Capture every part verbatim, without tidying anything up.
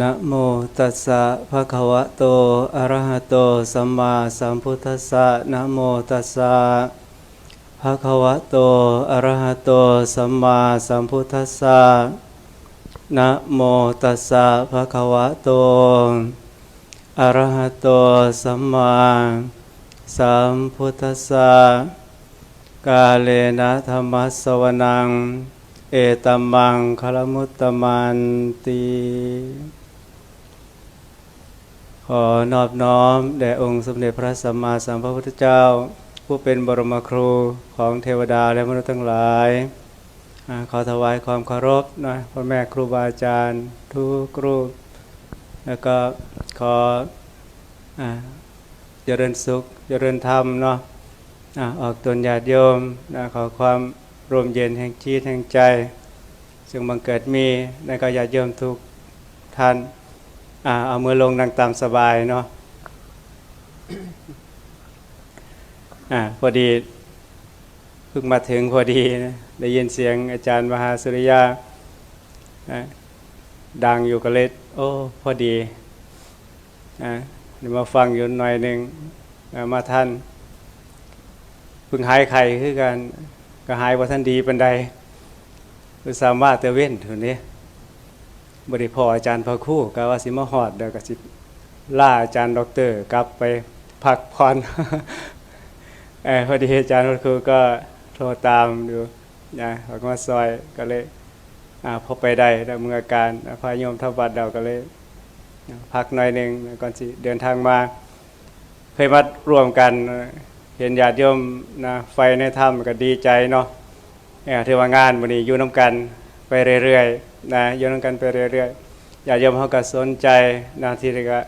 นะโมตัสสะภะคะวะโต อะระหะโต สัมมาสัมพุทธัสสะ นะโมตัสสะภะคะวะโต อะระหะโต สัมมาสัมพุทธัสสะ นะโมตัสสะภะคะวะโต อะระหะโต สัมมาสัมพุทธัสสะ กาเลนะธัมมัสสวนัง เอตัมมังคะละมุตตมันติ ขอนอบน้อมแด่องค์สมเด็จพระสัมมาสัมพุทธเจ้า ผู้เป็นบรมครูของเทวดาและมนุษย์ทั้งหลาย อ่า ขอถวายความเคารพนะ พ่อแม่ครูบาอาจารย์ทุกรูป แล้วก็ขอ อ่า เจริญสุข เจริญธรรมเนาะ อ่า ออกตนญาติโยมนะ ขอความร่มเย็นแห่งจิตแห่งใจ ซึ่งบังเกิดมี แล้วก็ญาติโยมทุกท่าน อ่า เอามือลงนั่งตามสบายเนาะ อ่า พอดี เพิ่งมาถึงพอดีนะ ได้ยินเสียงอาจารย์มหาสุริยา อ่า ดังอยู่ก็เลย โอ้ พอดี อ่า ได้มาฟังอยู่หน่อยหนึ่ง อ่า มาทัน เพิ่งหายไข้คือกัน ก็หายบ่ทันดีปานใด อุตส่าห์มาแต่เว้นเท่านี้ บ่ได้พ้ออาจารย์พระครู กะว่าสิมาฮอด เดี๋ยวก็สิลาอาจารย์ด็อกเตอร์กลับไปพักผ่อน เอ่อ พอดีอาจารย์พระครูก็โทรตามอยู่นะ เขาก็มาซอย ก็เลย อ่า พอไปได้แล้ว เมืองอาการ อ่า พาโยมทำวัดแล้วก็เลย อ่า พักหน่อยหนึ่ง ก่อนสิเดินทางมา เคยมาร่วมกัน เห็นญาติโยมนะ ใฝ่ในธรรมก็ดีใจเนาะ เอ่อ ถือว่างานมื้อนี้อยู่นำกันไปเรื่อยๆ นะ อยู่นำกันไปเรื่อยๆ ญาติโยมเขาก็สนใจนะ ที่ก็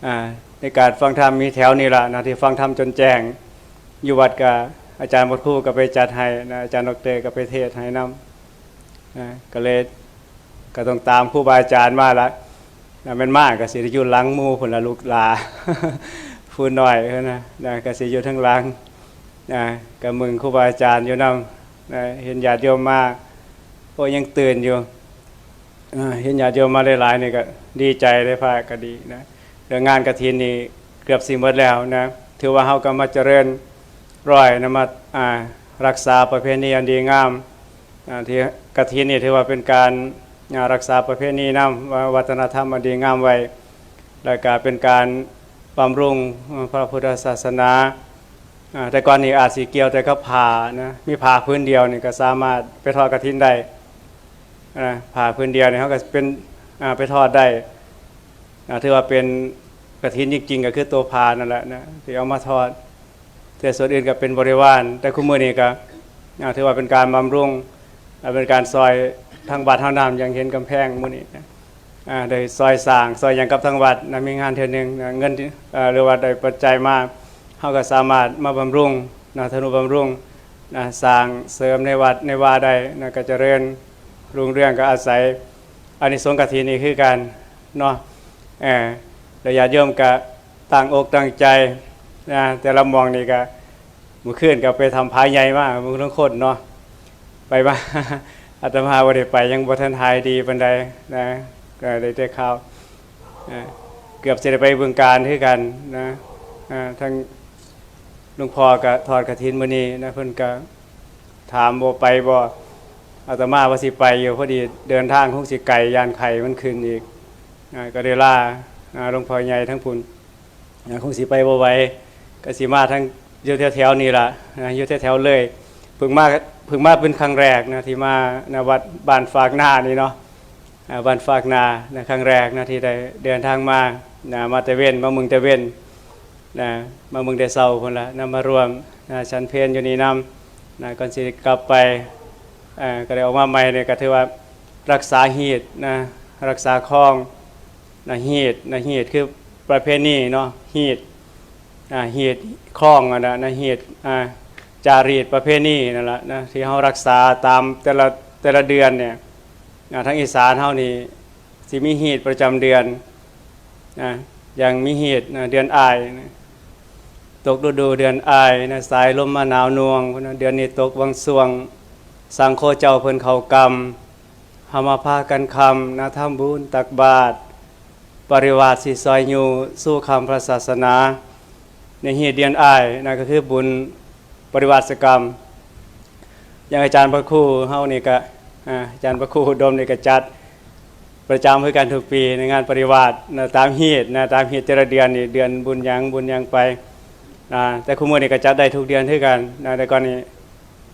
อ่า ในการฟังธรรมมีแถวนี้ล่ะนะ ที่ฟังธรรมจนแจ้ง อยู่วัดก็อาจารย์พระครูก็ไปจัดให้นะ อาจารย์ด็อกเตอร์ก็ไปเทศน์ให้นำ นะ ก็เลย ก็ต้องตามครูบาอาจารย์มาละ นะ แม่นมาก็สิได้อยู่หลังหมู่พุ้นละ ลูกหลา ผู้น้อยเพิ่นนะ นะ ก็สิอยู่ทางหลัง นะ ก็เบิ่งครูบาอาจารย์อยู่นำ นะ เห็นญาติโยมมา โอ้ ยังตื่นอยู่ อ่า เห็นญาติโยมมาหลายๆ นี่ก็ดีใจเลย พระก็ดีนะ เรื่องงานกฐินนี่เกือบสิหมดแล้วนะ ถือว่าเฮาก็มาเจริญรอยนะ มา อ่า รักษาประเพณีอันดีงาม อ่า ที่กฐินนี่ถือว่าเป็นการ อ่า รักษาประเพณีนำ ว่าวัฒนธรรมอันดีงามไว้ แล้วก็เป็นการบำรุงพระพุทธศาสนา อ่า แต่ก่อนนี่อาจสิเกี่ยวแต่กับผ้านะ มีผ้าผืนเดียวนี่ก็สามารถไปทอดกฐินได้ อ่า ผ้าผืนเดียวนี่เฮาก็เป็น อ่า ไปทอดได้ อ่า ถือว่าเป็นกฐินจริงๆ ก็คือตัวผ้านั่นแหละนะ ที่เอามาทอด แต่ส่วนอื่นก็เป็นบริวาร แต่คุมื้อนี้ก็ อ่า ถือว่าเป็นการบำรุง อ่า เป็นการซอยทางวัดเฮานำ อย่างเห็นกำแพงมื้อนี้นะ อ่า ได้ซอยสร้าง ซอยหยังกับทางวัดนะ มีงานเทื่อหนึ่งนะ เงินที่ เอ่อ หรือว่าได้ปัจจัยมา เฮาก็สามารถมาบำรุงนะ ทนุบำรุงนะ สร้างเสริมในวัดในวาได้นะ ก็เจริญรุ่งเรือง ก็อาศัยอานิสงส์กฐินนี่คือกันเนาะ เออ แล้วญาติโยมก็ตั้งอกตั้งใจนะ แต่ละหม่องนี่ก็ มื้อคืนก็ไปถ้ำผาใหญ่มา มื้อลางคนเนาะ ไปมา อาตมาบ่ได้ไป ยังบ่ทันหายดีปานใดนะ ก็ได้แต่ข่าว อ่า เกือบสิได้ไปบึงกาฬคือกันนะ อ่า ทั้งหลวงพ่อก็ทอดกฐินมื้อนี้นะ เพิ่นก็ถามว่าไปบ่ อาตมาว่าสิไปอยู่ พอดีเดินทางคงสิไกล ย้านไข้มันขึ้นอีก อ่า ก็ได้ลา อ่า หลวงพ่อใหญ่ทั้งพุ้น นะ คงสิไปบ่ไหว ก็สิมาทางอยู่แถวๆ นี่ล่ะนะ อยู่แถวๆ เลย เพิ่งมา เพิ่งมาเป็นครั้งแรกนะ ที่มานะ วัดบ้านฟากนานี่เนาะ อ่า บ้านฟากนานะ ครั้งแรกนะ ที่ได้เดินทางมานะ มาแต่เว็น มาเมืองแต่เว็นนะ มาเมืองแต่เช้าพุ้นละนะ มาร่วมนะ ฉันเพลอยู่นี่นำนะ ก่อนสิกลับไป อ่า ก็ได้ออกมาใหม่เนี่ย ก็ถือว่ารักษาฮีตนะ รักษาคองนะ ฮีตนะ ฮีตคือประเพณีเนาะ ฮีต อ่า ฮีตคองอะนะ นะ ฮีต อ่า จารีตประเพณีนั่นล่ะนะ ที่เฮารักษาตามแต่ละ แต่ละเดือนเนี่ย อ่า ทางอีสานเฮานี่สิมีฮีตประจำเดือนนะ อย่างมีฮีตนะ เดือนอ้ายนะ ตกฤดูเดือนอ้ายนะ สายลมมาหนาวหน่วงพุ้นนะ เดือนนี้ตกวังส่วง สังโฆเจ้าเพิ่นเข้ากรรม เฮามาพากันคำนะ ทำบุญตักบาตร ปริวาสสิซอยยูสู่คำพระศาสนา ในฮีตเดือนอ้ายนะ ก็คือบุญปริวาสกรรม อย่างอาจารย์พระครูเฮานี่ก็ อ่า อาจารย์พระครูอุดมนี่ก็จัดประจำคือกันทุกปีในงานปริวาสนะ ตามฮีตนะ ตามฮีตแต่ละเดือนนี่ เดือนบุญหยังบุญหยังไป อ่า แต่คุมื้อนี่ก็จัดได้ทุกเดือนคือกันนะ แต่ก่อนนี่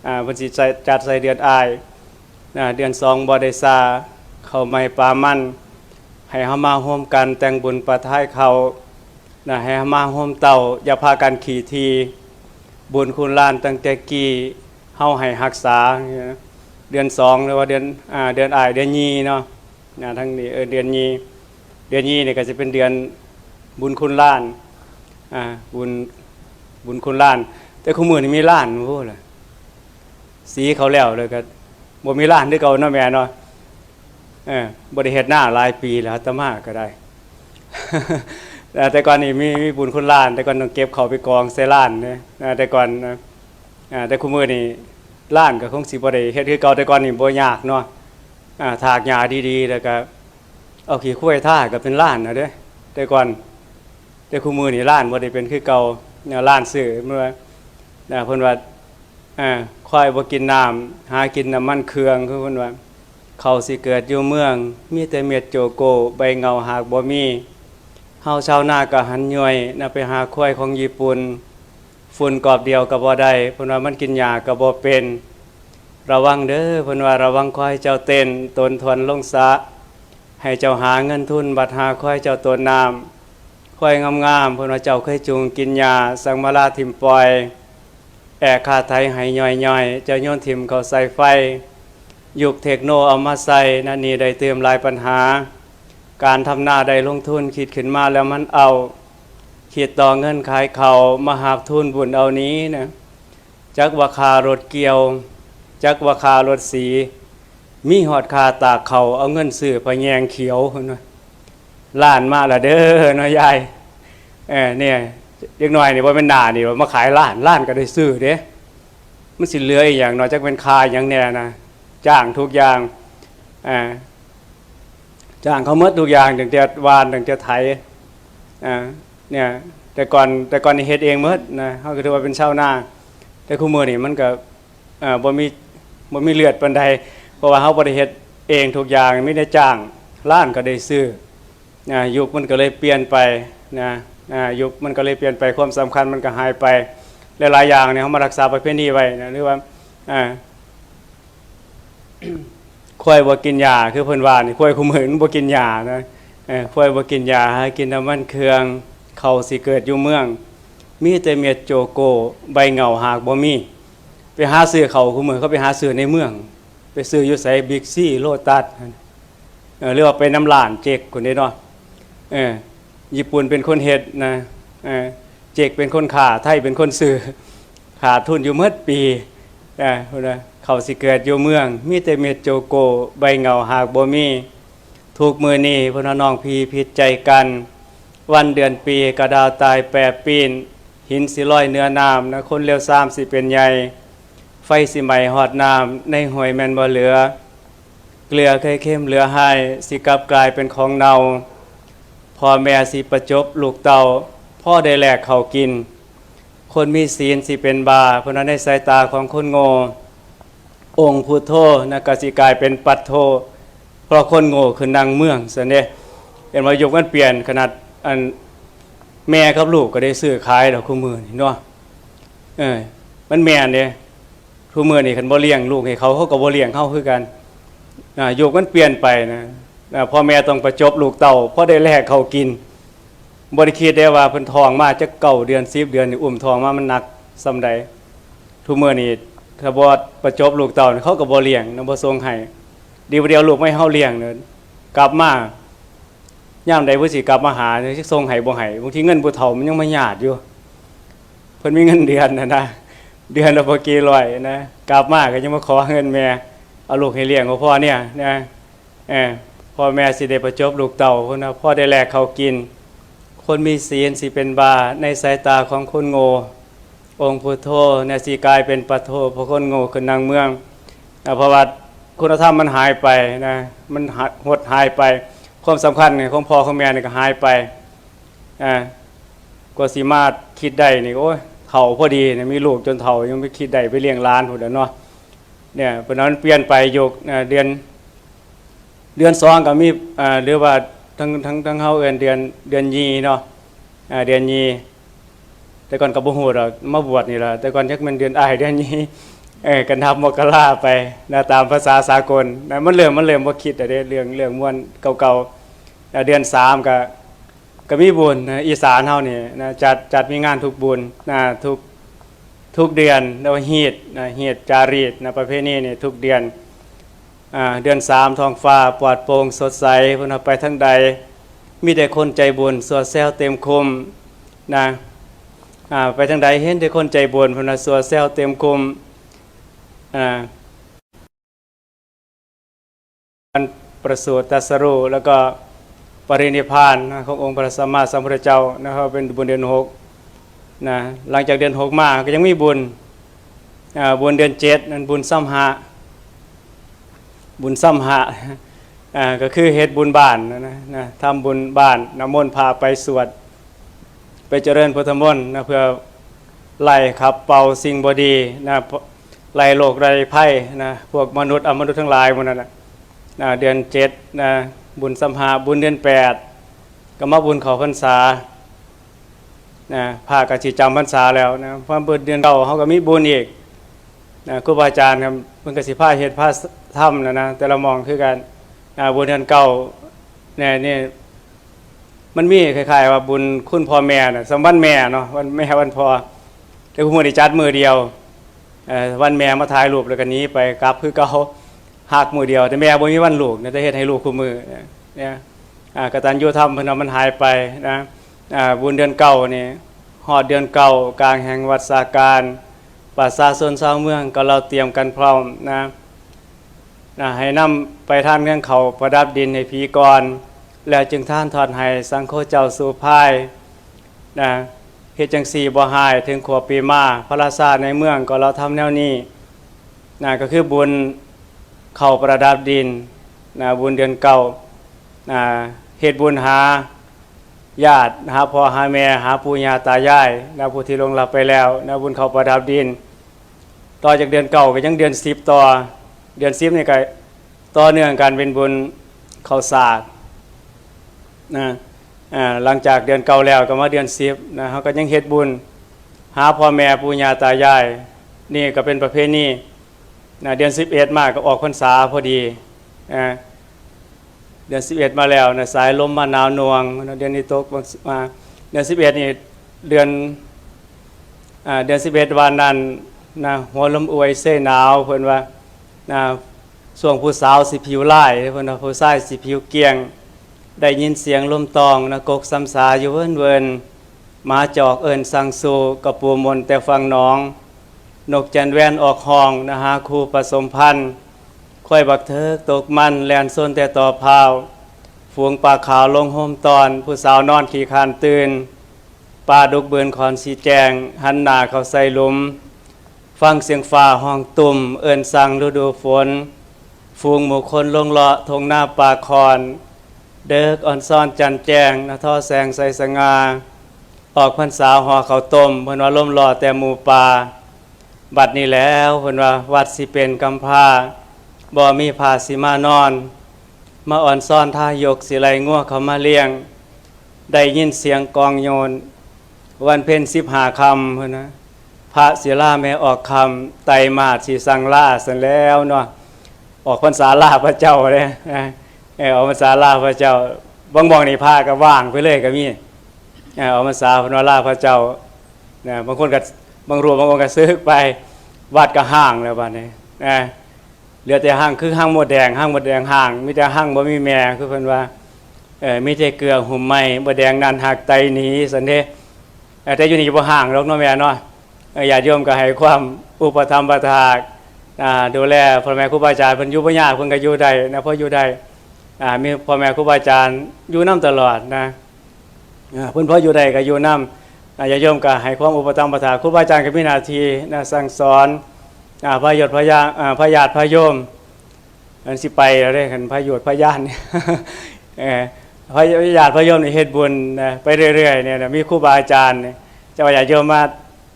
อ่า เพิ่นสิใส่ จัดใส่เดือนอ้ายนะ เดือนสองบ่ได้ซา ข้าวใหม่ปลามัน ให้เฮามาร่วมกันแต่งบุญปะทายข้าวนะ ให้เฮามาร่วมเต้า อย่าพากันขี้ที บุญคุณหลานตั้งแต่กี้ เฮาให้รักษา เดือนสอง หรือว่าเดือน อ่า เดือนอ้าย เดือนยี่เนาะ นะ ทั้งนี้ เออ เดือนยี่ เดือนยี่นี่ก็จะเป็นเดือนบุญคุณหลาน อ่า บุญ บุญคุณหลาน แต่คุมื้อนี่มีหลานบ่ล่ะ สีเขาแล้วเลยก็บ่มีหลานคือเก่าเนาะแม่เนาะ เออ บ่ได้เฮ็ดนาหลายปีแล้ว อาตมาก็ได้ แต่ก่อนนี่มี มีบุญคุณหลาน แต่ก่อนต้องเก็บเข้าไปกองใส่หลานเนี่ยนะ แต่ก่อนนะ อ่า แต่คุมื้อนี่หลานก็คงสิบ่ได้เฮ็ดคือเก่า แต่ก่อนนี่บ่ยากเนาะ อ่า ถากหญ้าดีๆ แล้วก็เอาขี้ควายทาก็เป็นหลานนะเด้ แต่ก่อน แต่คุมื้อนี่หลานบ่ได้เป็นคือเก่านะ หลานซื้อเมื่อนะ เพิ่นว่า อ่า ควายบ่กินน้ำ หากินน้ำมันเครื่อง คือเพิ่นว่า เขาสิเกิดอยู่เมือง มีแต่เม็ดโจโก้ ใบเหง้าหากบ่มี เฮาชาวนาก็หันย่อยนะ ไปหาควายของญี่ปุ่น ฝุ่นกอบเดียวก็บ่ได้ เพิ่นว่ามันกินหญ้าก็บ่เป็น ระวังเด้อ เพิ่นว่าระวังควายเจ้าเต้น ตนทวนลงสระ ให้เจ้าหาเงินทุน บัดหาควายเจ้าตนน้ำ ควายงามๆ เพิ่นว่าเจ้าเคยจูงกินหญ้า สังมาลาถิ่มปล่อย แอกขาไถให้ย่อยๆ เจ้าโยนถิ่มเข้าใส่ไฟ ยุคเทคโนเอามาใส่ นั่นนี่ได้เติมหลายปัญหา การทำนาได้ลงทุน คิดขึ้นมาแล้วมันเอา คิดต่อเงินขายเขาว มาหาบทุนบุญเอานี้นะ จักว่าค่ารถเกี่ยว จักว่าค่ารถสี มีฮอดค่าตากเขาว เอาเงินซื้อผ้าแยงเขียว เพิ่นว่า หลานมาละเด้อเนาะยาย เออ เนี่ย เด็กน้อยนี่บ่แม่นหน้านี่ว่ามาขายหลาน หลานก็ได้ซื้อเด้ มันสิเหลืออีหยังเนาะ จักเป็นค่าหยังแน่นะ จ้างทุกอย่าง อ่า จ้างเขาหมดทุกอย่าง ตั้งแต่หว่าน ตั้งแต่ไถ อ่า เนี่ย แต่ก่อน แต่ก่อนนี่เฮ็ดเองหมดนะ เฮาก็ถือว่าเป็นชาวนา แต่คุมื้อนี่มันก็ อ่า บ่มี บ่มีเลือดปานใด เพราะว่าเฮาบ่ได้เฮ็ดเองทุกอย่าง มีแต่จ้าง หลานก็ได้ซื้อ อ่า ยุคมันก็เลยเปลี่ยนไปนะ อ่า ยุคมันก็เลยเปลี่ยนไป ความสำคัญมันก็หายไป หลายๆอย่างเนี่ย เฮามารักษาประเพณีไว้นะ หรือว่า อ่า ควายบ่กินหญ้า คือเพิ่นว่านี่ ควายคุมื้อมันบ่กินหญ้านะ เออ ควายบ่กินหญ้า หากินน้ำมันเครื่อง เขาสิเกิดอยู่เมือง มีแต่เม็ดโจโก้ ใบเหง้าหากบ่มี ไปหาซื้อเขาวคุมื้อ เขาไปหาซื้อในเมือง ไปซื้ออยู่ไส บิ๊กซี โลตัส เออ หรือว่าไปนำร้านเจ๊กพุ้นเด้เนาะ เออ ญี่ปุ่นเป็นคนเฮ็ดนะ เออ เจ๊กเป็นคนค้า ไทยเป็นคนซื้อ ขาดทุนอยู่หมดปี เออ พุ้นนะ เขาสิเกิดอยู่เมือง มีแต่เม็ดโจโก้ ใบเหง้าหากบ่มี ทุกมื้อนี้ พุ้นนะ น้องพี่ผิดใจกัน วันเดือนปีก็ดาวตายแปรปลิ้น หินสิลอยเหนือน้ำนะ คนเลวซามสิเป็นใหญ่ ไฟสิไหม้ฮอดน้ำ ในห้วยแม่นบ่เหลือ เกลือเคยเค็มเหลือไห้ สิกลับกลายเป็นของเน่า พ่อแม่สิประจบลูกเต้า พอได้แลกข้าวกิน คนมีศีลสิเป็นบ้า พุ้นนะ ในสายตาของคนโง่ องค์พุทโธนะ ก็สิกลายเป็นปัทโธ เพราะคนโง่ขึ้นนางเมือง ซั่นเด้ เห็นว่ายุคมันเปลี่ยน ขนาดอันแม่กับลูกก็ได้ซื้อขายแล้วคุมื้อนี่เนาะ เออ มันแม่นเด้ ทุกมื้อนี่คันบ่เลี้ยงลูกให้เขา เขาก็บ่เลี้ยงเฮาคือกัน อ่า ยุคมันเปลี่ยนไปนะ อ่า พ่อแม่ต้องประจบลูกเต้า พอได้แลกข้าวกิน บ่ได้คิดได้ว่าเพิ่นท้องมาจักเก้าเดือน สิบเดือนนี่ อุ้มท้องมามันหนักส่ำใด ทุกมื้อนี่ถ้าบ่ประจบลูกเต้านี่ เขาก็บ่เลี้ยงนะ บ่ส่งให้ ดีบ่ดีเอาลูกมาให้เฮาเลี้ยงเนี่ย กลับมา ยามใดเพิ่นสิกลับมาหา สิส่งให้บ่ให้ บางทีเงินผู้เฒ่ามันยังมาญาติอยู่ เพิ่นมีเงินเดือนน่ะนะ เดือนละบ่กี่ร้อยนะ กลับมาก็ยังมาขอเงินแม่ เอาลูกให้เลี้ยงบ่พอเนี่ยนะ เออ พ่อแม่สิได้ประจบลูกเต้า พุ้นนะ พอได้แลกข้าวกิน คนมีศีลสิเป็นบ้า ในสายตาของคนโง่ องค์พุทโธเนี่ยสิกลายเป็นปัทโธ เพราะคนโง่ขึ้นนางเมือง อ่า เพราะว่า คุณธรรมมันหายไปนะ มันหา- หดหายไป ความสำคัญนี่ของพ่อของแม่นี่ก็หายไป อ่า กว่าสิมาคิดได้นี่ โอ้ย เฒ่าพอดีเนี่ย มีลูกจนเฒ่ายังไปคิดได้ ไปเลี้ยงหลานพู้นแหล้วเนาะ เนี่ย เพราะนั้นมันเปลี่ยนไป ยุค อ่า เดือน เดือนสองก็มี อ่า หรือว่าทั้ง ทั้ง ทั้งเฮาเอิ้นเดือน เดือนยี่เนาะ อ่า เดือนยี่ แต่ก่อนก็บ่ฮู้ดอก มาบวชนี่ล่ะ แต่ก่อนจักแม่นเดือนอ้ายเดือนยี่ เออ ก็นับมกราไปนะ ตามภาษาสากลนะ มันเริ่ม มันเริ่มบ่คิดแล้วเด้ เรื่อง เรื่องม่วนเก่าๆ แล้วเดือนสามก็ ก็มีบุญนะ อีสานเฮานี่นะ จัด จัดมีงานทุกบุญนะ ทุก ทุกเดือน เรียกว่าฮีตนะ ฮีตจารีตนะ ประเพณีนี่ทุกเดือน อ่า เดือนสามท้องฟ้าปลอดโปร่งสดใส เพิ่นว่าไปทางใด มีแต่คนใจบุญ ซัวแซวเต็มคุ้มนะ อ่า ไปทางใดเห็นแต่คนใจบุญ เพิ่นว่าซัวแซวเต็มคุ้ม อ่า การประสูติตรัสรู้ แล้วก็ปรินิพพานนะ ขององค์พระสัมมาสัมพุทธเจ้านะครับ เป็นบุญเดือนหกนะ หลังจากเดือนหกมาก็ยังมีบุญ อ่า บุญเดือนเจ็ด นั่นบุญซ้ำหะ บุญซ้ำหะ อ่า ก็คือเฮ็ดบุญบ้านนะ นะ นะ ทำบุญบ้าน นิมนต์พระไปสวด ไปเจริญพุทธมนต์นะ เพื่อไล่ขับเป่าสิ่งบ่ดีนะ ไล่โรคไล่ภัยนะ พวกมนุษย์อมนุษย์ทั้งหลายหมู่นั่นน่ะ นะ เดือนเจ็ดนะ บุญซ้ำหะ บุญเดือนแปด ก็มาบุญเข้าพรรษา นะ พระก็สิจำพรรษาแล้วนะ พอเบิดเดือนเก้า เฮาก็มีบุญอีกนะ ครูบาอาจารย์ครับ เพิ่นก็สิพาเฮ็ดพาทำนะ นะ แต่ละหม่องคือกันนะ บุญเดือนเก้าเนี่ย นี่ มันมีคล้ายๆว่าบุญคุณพ่อแม่น่ะ สำหรับวันแม่เนาะ วันแม่วันพ่อ แต่ผู้มื้อนี้จัดมื้อเดียว เอ่อ วันแม่มาถ่ายรูปแล้วก็หนีไปกลับคือเก่า ฮักมื้อเดียว แต่แม่บ่มีวันลูกนะ แต่เฮ็ดให้ลูกคู่มื้อเนี่ย อ่า กตัญญูธรรมเพิ่นว่ามันหายไปนะ อ่า บุญเดือนเก้านี่ ฮอดเดือนเก้า กลางแห่งวัฏสาการ ประชาชนชาวเมืองก็เราเตรียมกันพร้อมนะ นะ ให้นำไปทานเงินเข้าประดับดินให้ผีก่อน แล้วจึงทานทอดให้สังโฆเจ้าสู่พายนะ เฮ็ดจั่งซี้บ่ฮ้าย ถึงขวบปีมา พระราชาในเมืองก็เราทำแนวนี้นะ ก็คือบุญเข้าประดับดินนะ บุญเดือนเก้านะ เฮ็ดบุญหาญาติ หาพ่อหาแม่ หาปู่ย่าตายายนะ ผู้ที่ล่วงลับไปแล้วนะ บุญเข้าประดับดิน ต่อจากเดือนเก้าก็ยังเดือนสิบต่อ เดือนสิบนี่ก็ต่อเนื่องกันเป็นบุญเข้าสากนะ อ่า หลังจากเดือนเก้าแล้วก็มาเดือนสิบนะ เฮาก็ยังเฮ็ดบุญหาพ่อแม่ปู่ย่าตายาย นี่ก็เป็นประเพณีนะ เดือนสิบเอ็ดมาก็ออกพรรษาพอดีนะ เดือนสิบเอ็ดมาแล้วนะ สายลมมาหนาวหน่วงนะ เดือนนี้ตกมา เดือนสิบเอ็ดนี่ เดือน อ่า เดือนสิบเอ็ดวันนั้นนะ หัวลมอวยเสหนาว เพิ่นว่านะ ช่วงผู้สาวสิผิวลาย เพิ่นว่าผู้ชายสิผิวเกลี้ยง ได้ยินเสียงลมตองนะ กกสำสาอยู่เวินๆ หมาจอกเอิ้นสั่งสู่ กะปูหม่นแต่ฝั่งหนอง นกจันแว่นออกฮ้องนะ หาคู่ผสมพันธุ์ ควายบักเถิกตกมัน แล่นซนแต่ตอพร้าว ฝูงปลาขาวลงโฮมตอน ผู้สาวนอนขี้คร้านตื่น ปลาดุกบืนขอนสีแจง หันหน้าเข้าใส่หลุม ฟังเสียงฟ้าฮ้องตุ้ม เอิ้นสั่งฤดูฝน ฝูงหมูคนลงเลาะท่งนาป่าคอน เดิกอ่อนซ้อนจันแจ้ง นะทอแสงใสสง่า ออกพรรษาห่อข้าวต้ม เพิ่นว่าลมเลาะแต่หมู่ป่า บัดนี้แล้ว เพิ่นว่าวัดสิเป็นกำพร้า บ่มีผ้าสิมานอน มาอ่อนซ้อนทายกสิไล่งัวเข้ามาเลี้ยง ได้ยินเสียงกลองโยน วันเพ็ญสิบห้าค่ำ เพิ่นนะ พระสิลาแม่ออกค่ำ ไตรมาสสิสั่งลาซั่นแล้วเนาะ ออกพรรษาลาพระเจ้าเด้นะ เออ ออกพรรษาลาพระเจ้า บางหม่องนี่พระก็ว่างไปเลยก็มี เออ ออกพรรษาเพิ่นว่าลาพระเจ้านะ บางคนก็ บางรูปบางองค์ก็สึกไป วัดก็ฮ้างแล้วบัดนี้นะ เหลือแต่ฮ้าง คือฮ้างมดแดง ฮ้างมดแดงฮ้าง มีแต่ฮ้างบ่มีแม่ คือเพิ่นว่า เออ มีแต่เกือหุ้มไม้ มดแดงนั้นฮักไต่หนี ซั่นเด้ เออ แต่อยู่นี่บ่ฮ้างดอกเนาะแม่เนาะ เออ ญาติโยมก็ให้ความอุปถัมภ์ประทาน อ่า ดูแลพ่อแม่ครูบาอาจารย์ เพิ่นอยู่บ่ยาก เพิ่นก็อยู่ได้นะ พออยู่ได้ อ่า มีพ่อแม่ครูบาอาจารย์อยู่นำตลอดนะ อ่า เพิ่นพออยู่ได้ก็อยู่นำ อ่า ญาติโยมก็ให้ความอุปถัมภ์ประทาน ครูบาอาจารย์ก็มีหน้าที่นะ สั่งสอน อ่า พระยอดพระยา อ่า พระญาติพระโยม มันสิไปแล้วเด้ คันพระโยชน์พระญาณเนี่ย เออ พระญาติพระโยมนี่เฮ็ดบุญนะ ไปเรื่อยๆเนี่ยนะ มีครูบาอาจารย์เนี่ย เจ้าญาติโยมมา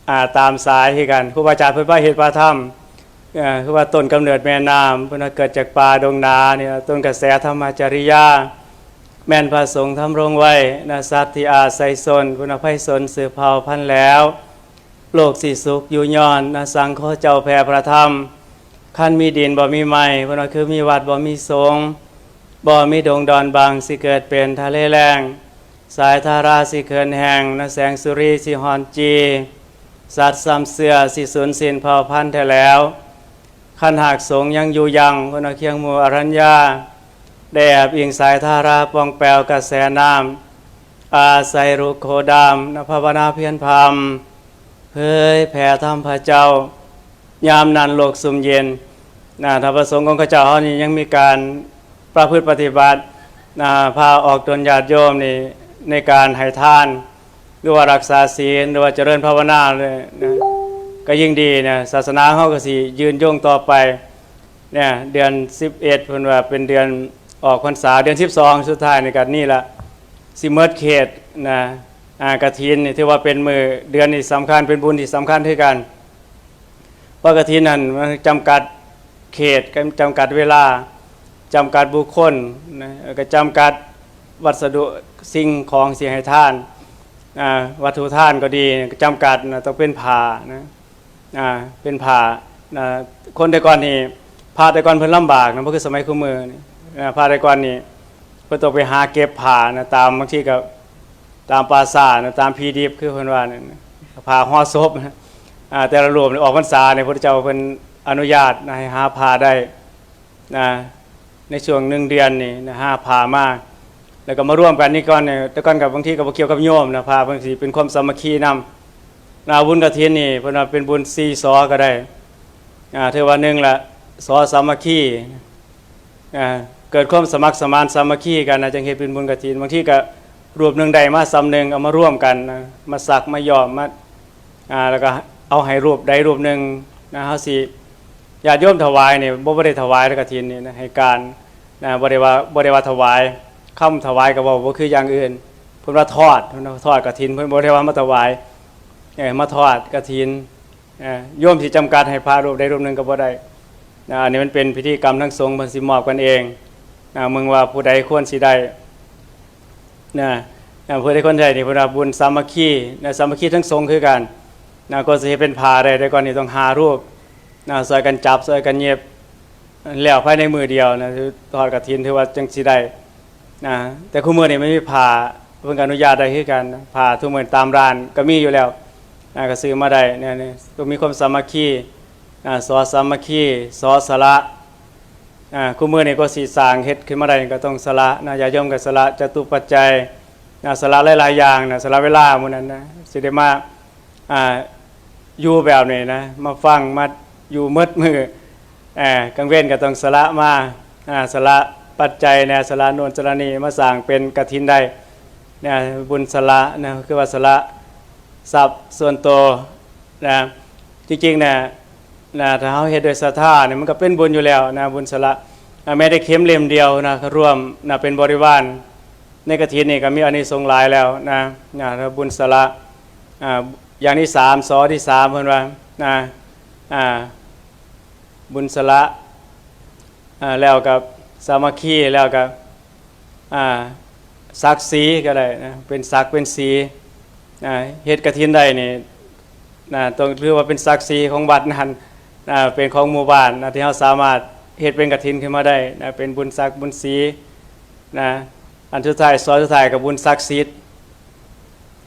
อ่า ตามสายคือกัน ครูบาอาจารย์เพิ่นพาเฮ็ดพาทำ เอ่อ คือว่าต้นกำเนิดแม่น้ำ เพิ่นว่าเกิดจากป่าดงนาเนี่ย ต้นกระแสธรรมจริยา แม่นพระสงฆ์ทำรงไว้นะ สัตว์ที่อาศัยชน เพิ่นว่าไพศาลสืบเผ่าพันธุ์แล้ว โลกสิสุขอยู่ย้อนนะ สังขอเจ้าแผ่พระธรรม คันมีดินบ่มีไม้ เพิ่นว่าคือมีวัดบ่มีสงฆ์ บ่มีดงดอนบาง สิเกิดเป็นทะเลแล้ง สายทาราสิเขินแห้งนะ แสงสุรีสิฮ้อนจี สัตว์ซ้ำเสื้อสิสูญสิ้นเผ่าพันธุ์แท้แล้ว คันหากสงฆ์ยังอยู่ยัง เพิ่นว่าเคียงหมู่อรัญญา ได้แอบอิงสายทาราป่องแปวกระแสน้ำ อาศัยรุกโขดามนะ ภาวนาเพียรพรำ เผยแผ่ธรรมพระเจ้า ยามนั้นโลกซุ่มเย็นนะ ถ้าพระสงฆ์ของข้าเจ้าเฮานี่ยังมีการประพฤติปฏิบัตินะ พาออกตนญาติโยมนี่ในการให้ทาน หรือว่ารักษาศีล หรือว่าเจริญภาวนาเลยนะ ก็ยิ่งดีนะ ศาสนาเฮาก็สิยืนยงต่อไป เนี่ย เดือนสิบเอ็ด เพิ่นว่าเป็นเดือนออกพรรษา เดือนสิบสองสุดท้ายนี่ก็นี่ละ สิเมิดเขตนะ อ่า กฐินนี่ถือว่าเป็นมื้อ เดือนนี้สำคัญ เป็นบุญที่สำคัญคือกัน เพราะกฐินนั่นมันจำกัดเขต จำกัดเวลา จำกัดบุคคลนะ แล้วก็จำกัดวัสดุสิ่งของสิให้ทาน อ่า วัตถุทานก็ดี จำกัดนะ ต้องเป็นผ้านะ อ่า เป็นผ้านะ คนแต่ก่อนนี่ พระแต่ก่อนเพิ่นลำบากนะ บ่คือสมัยคุมื้อนี่ อ่า พระแต่ก่อนนี่ เพิ่นต้องไปหาเก็บผ้านะ ตาม บางทีก็ตามป่าช้านะ ตามผีดิบ คือเพิ่นว่านั่นนะ ผ้าห่อศพนะ อ่า แต่ละรูปนี่ออกพรรษาเนี่ย พระพุทธเจ้าเพิ่นอนุญาตนะ ให้หาผ้าได้นะ ในช่วงหนึ่งเดือนนี่นะ หาผ้ามา แล้วก็มาร่วมกันนี่ก่อนเนี่ย แต่ก่อนก็บางทีก็บ่เกี่ยวกับโยมนะ ผ้าเพิ่นสิเป็นความสามัคคีนำนะ บุญกฐินนี่เพิ่นว่าเป็นบุญสี่สอก็ได้ อ่า ถือว่าหนึ่งละ สอสามัคคี อ่า เกิดความสมัครสมานสามัคคีกันนะ จังเฮ็ดเป็นบุญกฐิน บางทีก็รูปหนึ่งได้มาส่ำหนึ่ง เอามาร่วมกันนะ มาสักมาย้อมมา อ่า แล้วก็เอาให้รูปใดรูปหนึ่งนะ เฮาสิ ญาติโยมถวายนี่ บ่ บ่ได้ถวายกฐินนี่นะ ให้การนะ บ่ได้ว่า บ่ได้ว่าถวาย คำถวายก็เว้าบ่คืออย่างอื่น เพิ่นว่าทอด เพิ่นว่าทอดกฐิน เพิ่นบ่ได้ว่ามาถวาย เออ มาทอดกฐิน อ่า โยมสิจำกัดให้พระรูปใดรูปหนึ่งก็บ่ได้นะ อันนี้มันเป็นพิธีกรรมทางสงฆ์ เพิ่นสิมอบกันเองนะ มึงว่าผู้ใดควรสิได้นะ นะ ผู้ใดควรได้นี่ เพิ่นว่าบุญสามัคคีนะ สามัคคีทั้งสงฆ์คือกันนะ ก็สิเฮ็ดเป็นผ้าได้ แต่ก่อนนี่ต้องหารูปนะ ช่วยกันจับ ช่วยกันเย็บ แล้วภายในมื้อเดียวนะ ทอดกฐินถือว่าจังสิได้ นะ แต่คุมื้อนี่มันมีผ้า เพิ่นก็อนุญาตได้คือกันนะ ผ้าทุกมื้อตามร้านก็มีอยู่แล้วนะ ก็ซื้อมาได้เนี่ย นี่ ต้องมีความสามัคคีนะ สอสามัคคี สอสละนะ คุมื้อนี่ก็สิสร้างเฮ็ดขึ้นมาได้ก็ต้องสละนะ ญาติโยมก็สละจตุปัจจัยนะ สละหลายๆอย่างนะ สละเวลามื้อนั้นนะ สิได้มา อ่า อยู่แบบนี้นะ มาฟัง มาอยู่หมดมื้อ เอ่อ กลางเว็นก็ต้องสละมา อ่า สละปัจจัยแหน่ สละโน่นสละนี่ มาสร้างเป็นกฐินได้นะ บุญสละนะ คือว่าสละทรัพย์ส่วนตัวนะ จริงๆ นะ นะ ถ้าเฮาเฮ็ดด้วยศรัทธาเนี่ย มันก็เป็นบุญอยู่แล้วนะ บุญสละ อ่า แม้แต่เข็มเล่มเดียวนะ ร่วมนะ เป็นบริวาร ในกฐินนี่ก็มีอานิสงส์หลายแล้วนะ นะ แล้วบุญสละ อ่า อย่างที่สาม สอที่สาม เพิ่นว่า นะ อ่า บุญสละ อ่า แล้วก็สามัคคี แล้วก็ อ่า ศักดิ์ศรีก็ได้นะ เป็นศักดิ์เป็นศรี อ่า เฮ็ดกฐินได้นี่ นะ ต้องถือว่าเป็นศักดิ์ศรีของวัดนั้น นะ เป็นของหมู่บ้านนะ ที่เฮาสามารถเฮ็ดเป็นกฐินขึ้นมาได้นะ เป็นบุญศักดิ์บุญศรีนะ อันสุดท้าย สอสุดท้ายก็บุญศักดิ์สิทธิ์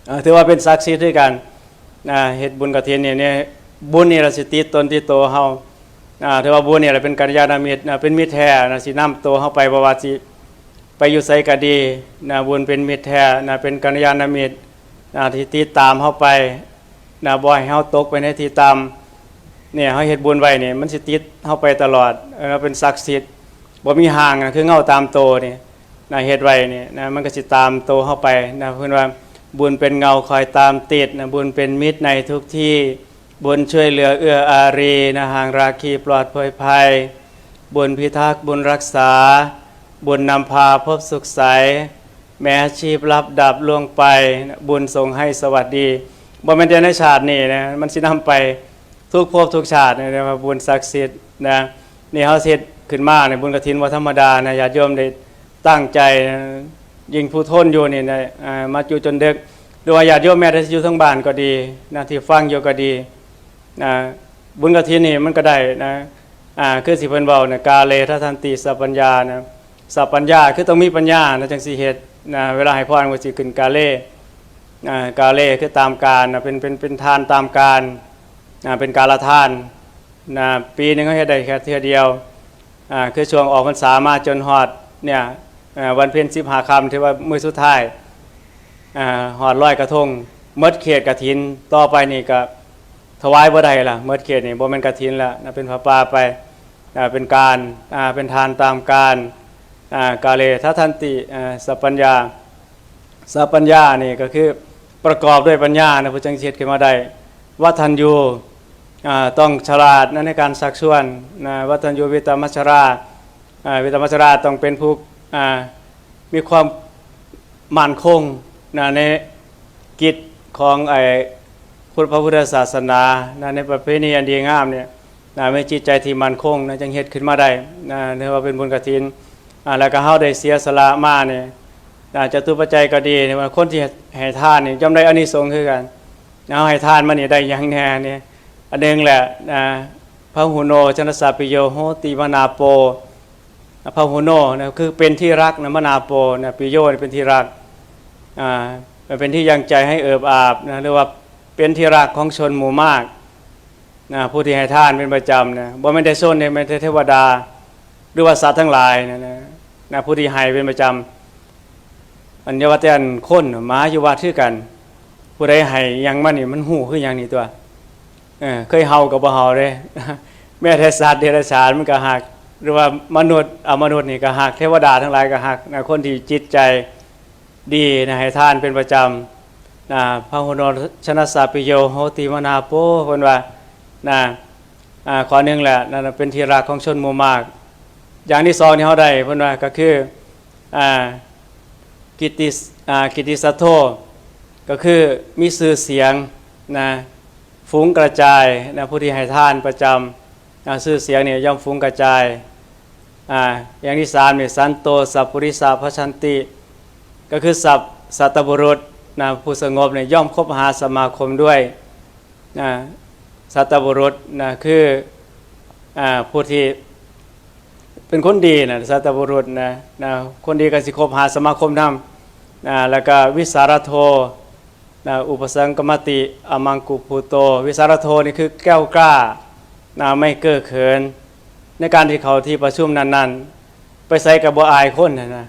เอ่อ ถือว่าเป็นศักดิ์สิทธิ์คือกันนะ เฮ็ดบุญกฐินนี่ เนี่ย บุญนี่ล่ะสิติดตนติดตัวเฮา อ่า ถือว่าบุญนี่ล่ะเป็นกัลยาณมิตรนะ เป็นมิตรแท้นะ สินำตัวเฮาไป บ่ว่าสิไปอยู่ไสก็ดีนะ บุญเป็นมิตรแท้นะ เป็นกัลยาณมิตรนะ ที่ติดตามเฮาไปนะ บ่ให้เฮาตกไปในที่ต่ำ เนี่ย เฮาเฮ็ดบุญไว้นี่ มันสิติดเฮาไปตลอด เออ เป็นศักดิ์สิทธิ์ บ่มีห่างนะ คือเงาตามตัวนี่ นะ เฮ็ดไว้นี่นะ มันก็สิตามตัวเฮาไปนะ เพิ่นว่าบุญเป็นเงาคอยตามติดนะ บุญเป็นมิตรในทุกที่ บุญช่วยเหลือเอื้ออารีนะ ห่างราคีปลอดภัยภัย บุญพิทักษ์ บุญรักษา บุญนำพาพบสุขใส แม้ชีพลับดับล่วงไป บุญส่งให้สวัสดี บ่แม่นแต่ในชาตินี้นะ มันสินำไปทุกภพทุกชาตินะ เรียกว่าบุญศักดิ์สิทธิ์นะ นี่เฮาเฮ็ดขึ้นมาเนี่ย บุญกฐินบ่ธรรมดานะ ญาติโยมได้ตั้งใจนะ ยิ่งผู้ทนอยู่นี่นะ อ่า มาอยู่จนดึก หรือว่าญาติโยมแม้แต่อยู่ทางบ้านก็ดีนะ ที่ฟังอยู่ก็ดี นะ บุญกฐินนี่มันก็ได้นะ อ่า คือสิเพิ่นเว้านะ กาเลทะทันติสัพพัญญานะ สัพพัญญาคือต้องมีปัญญานะ จังสิเฮ็ดนะ เวลาให้พรก็สิขึ้นกาเล อ่า กาเลคือตามกาลนะ เป็น เป็น เป็นทานตามกาล อ่า เป็นกาลทานนะ ปีหนึ่งเขาเฮ็ดได้แค่เทื่อเดียว อ่า คือช่วงออกพรรษามาจนฮอดเนี่ย อ่า วันเพ็ญสิบห้าค่ำ ที่ว่ามื้อสุดท้าย อ่า ฮอดลอยกระทง หมดเขตกฐิน ต่อไปนี่ก็ถวายบ่ได้ละ หมดเขตนี่บ่แม่นกฐินละนะ เป็นผ้าป่าไป อ่า เป็นการ อ่า เป็นทานตามกาล อ่า กาเลทะทันติ อ่า สัพพัญญา สัพพัญญานี่ก็คือประกอบด้วยปัญญานะ ผู้จังสิเฮ็ดขึ้นมาได้ วัฒญญู อ่า ต้องฉลาดนะในการชักชวนนะ วัฒญญู วิตตมัจฉรา อ่า วิตตมัจฉราต้องเป็นผู้ อ่า มีความมั่นคงนะในกิจของไอ้พุทธ พระพุทธศาสนานะ ในประเพณีอันดีงามเนี่ยนะ มีจิตใจที่มั่นคงนะ จังเฮ็ดขึ้นมาได้นะ เรียกว่าเป็นบุญกฐิน อ่า แล้วก็เฮาได้เสียสละมาเนี่ย อ่า จตุปัจจัยก็ดี ว่าคนที่ให้ทานนี่ย่อมได้อานิสงส์คือกัน เฮาให้ทานมานี่ได้หยังแน่เนี่ย อันหนึ่งแหละ อ่า พหุโน ชนะสาปิโย โหติมนาโป พหุโนนะ คือเป็นที่รักนะ มนาโปนะ ปิโยนี่เป็นที่รัก อ่า มันเป็นที่ยังใจให้เอิบอาบนะ หรือว่าเป็นที่รักของชนหมู่มากนะ ผู้ที่ให้ทานเป็นประจำนะ บ่แม่นแต่ชนเนี่ย แม้แต่เทวดา หรือว่าสัตว์ทั้งหลายนะ นะ นะ ผู้ที่ให้เป็นประจำ อันอย่าว่าแต่อันคน หมาอยู่วัดคือกัน ผู้ใดให้หยังมานี่ มันฮู้คือหยังนี่ตัว เออ เคยเห่าก็บ่เห่าเด้ แม้แต่สัตว์เดรัจฉานมันก็ฮัก หรือว่ามนุษย์ อมนุษย์นี่ก็ฮัก เทวดาทั้งหลายก็ฮักนะ คนที่จิตใจดีนะ ให้ทานเป็นประจำนะ พหุโน ชนะสาปิโย โหติมนาโป เพิ่นว่านะ อ่า ข้อหนึ่งแหละ นั่นน่ะเป็นที่รักของชนหมู่มาก อย่างที่สองที่เฮาได้ เพิ่นว่าก็คือ อ่า กิตติ อ่า กิตติสัตโธ ก็คือมีชื่อเสียงนะ ฟุ้งกระจายนะ ผู้ที่ให้ทานประจำ อ่า ชื่อเสียงเนี่ยย่อมฟุ้งกระจาย อ่า อย่างที่สามเนี่ย สันโต สัพปุริสาภัชชันติ ก็คือสัพ สัตบุรุษนะ ผู้สงบเนี่ยย่อมคบหาสมาคมด้วยนะ สัตบุรุษนะ คือ อ่า ผู้ที่เป็นคนดีนะ สัตบุรุษนะ นะ คนดีก็สิคบหาสมาคมนำนะ แล้วก็วิสารโธนะ อุปสังกมติ อมังกุภูโต วิสารโธนี่คือแกล้วกล้านะ ไม่เก้อเขิน ในการที่เข้าที่ประชุมนั้นๆ ไปไสก็บ่อายคนนะ นะ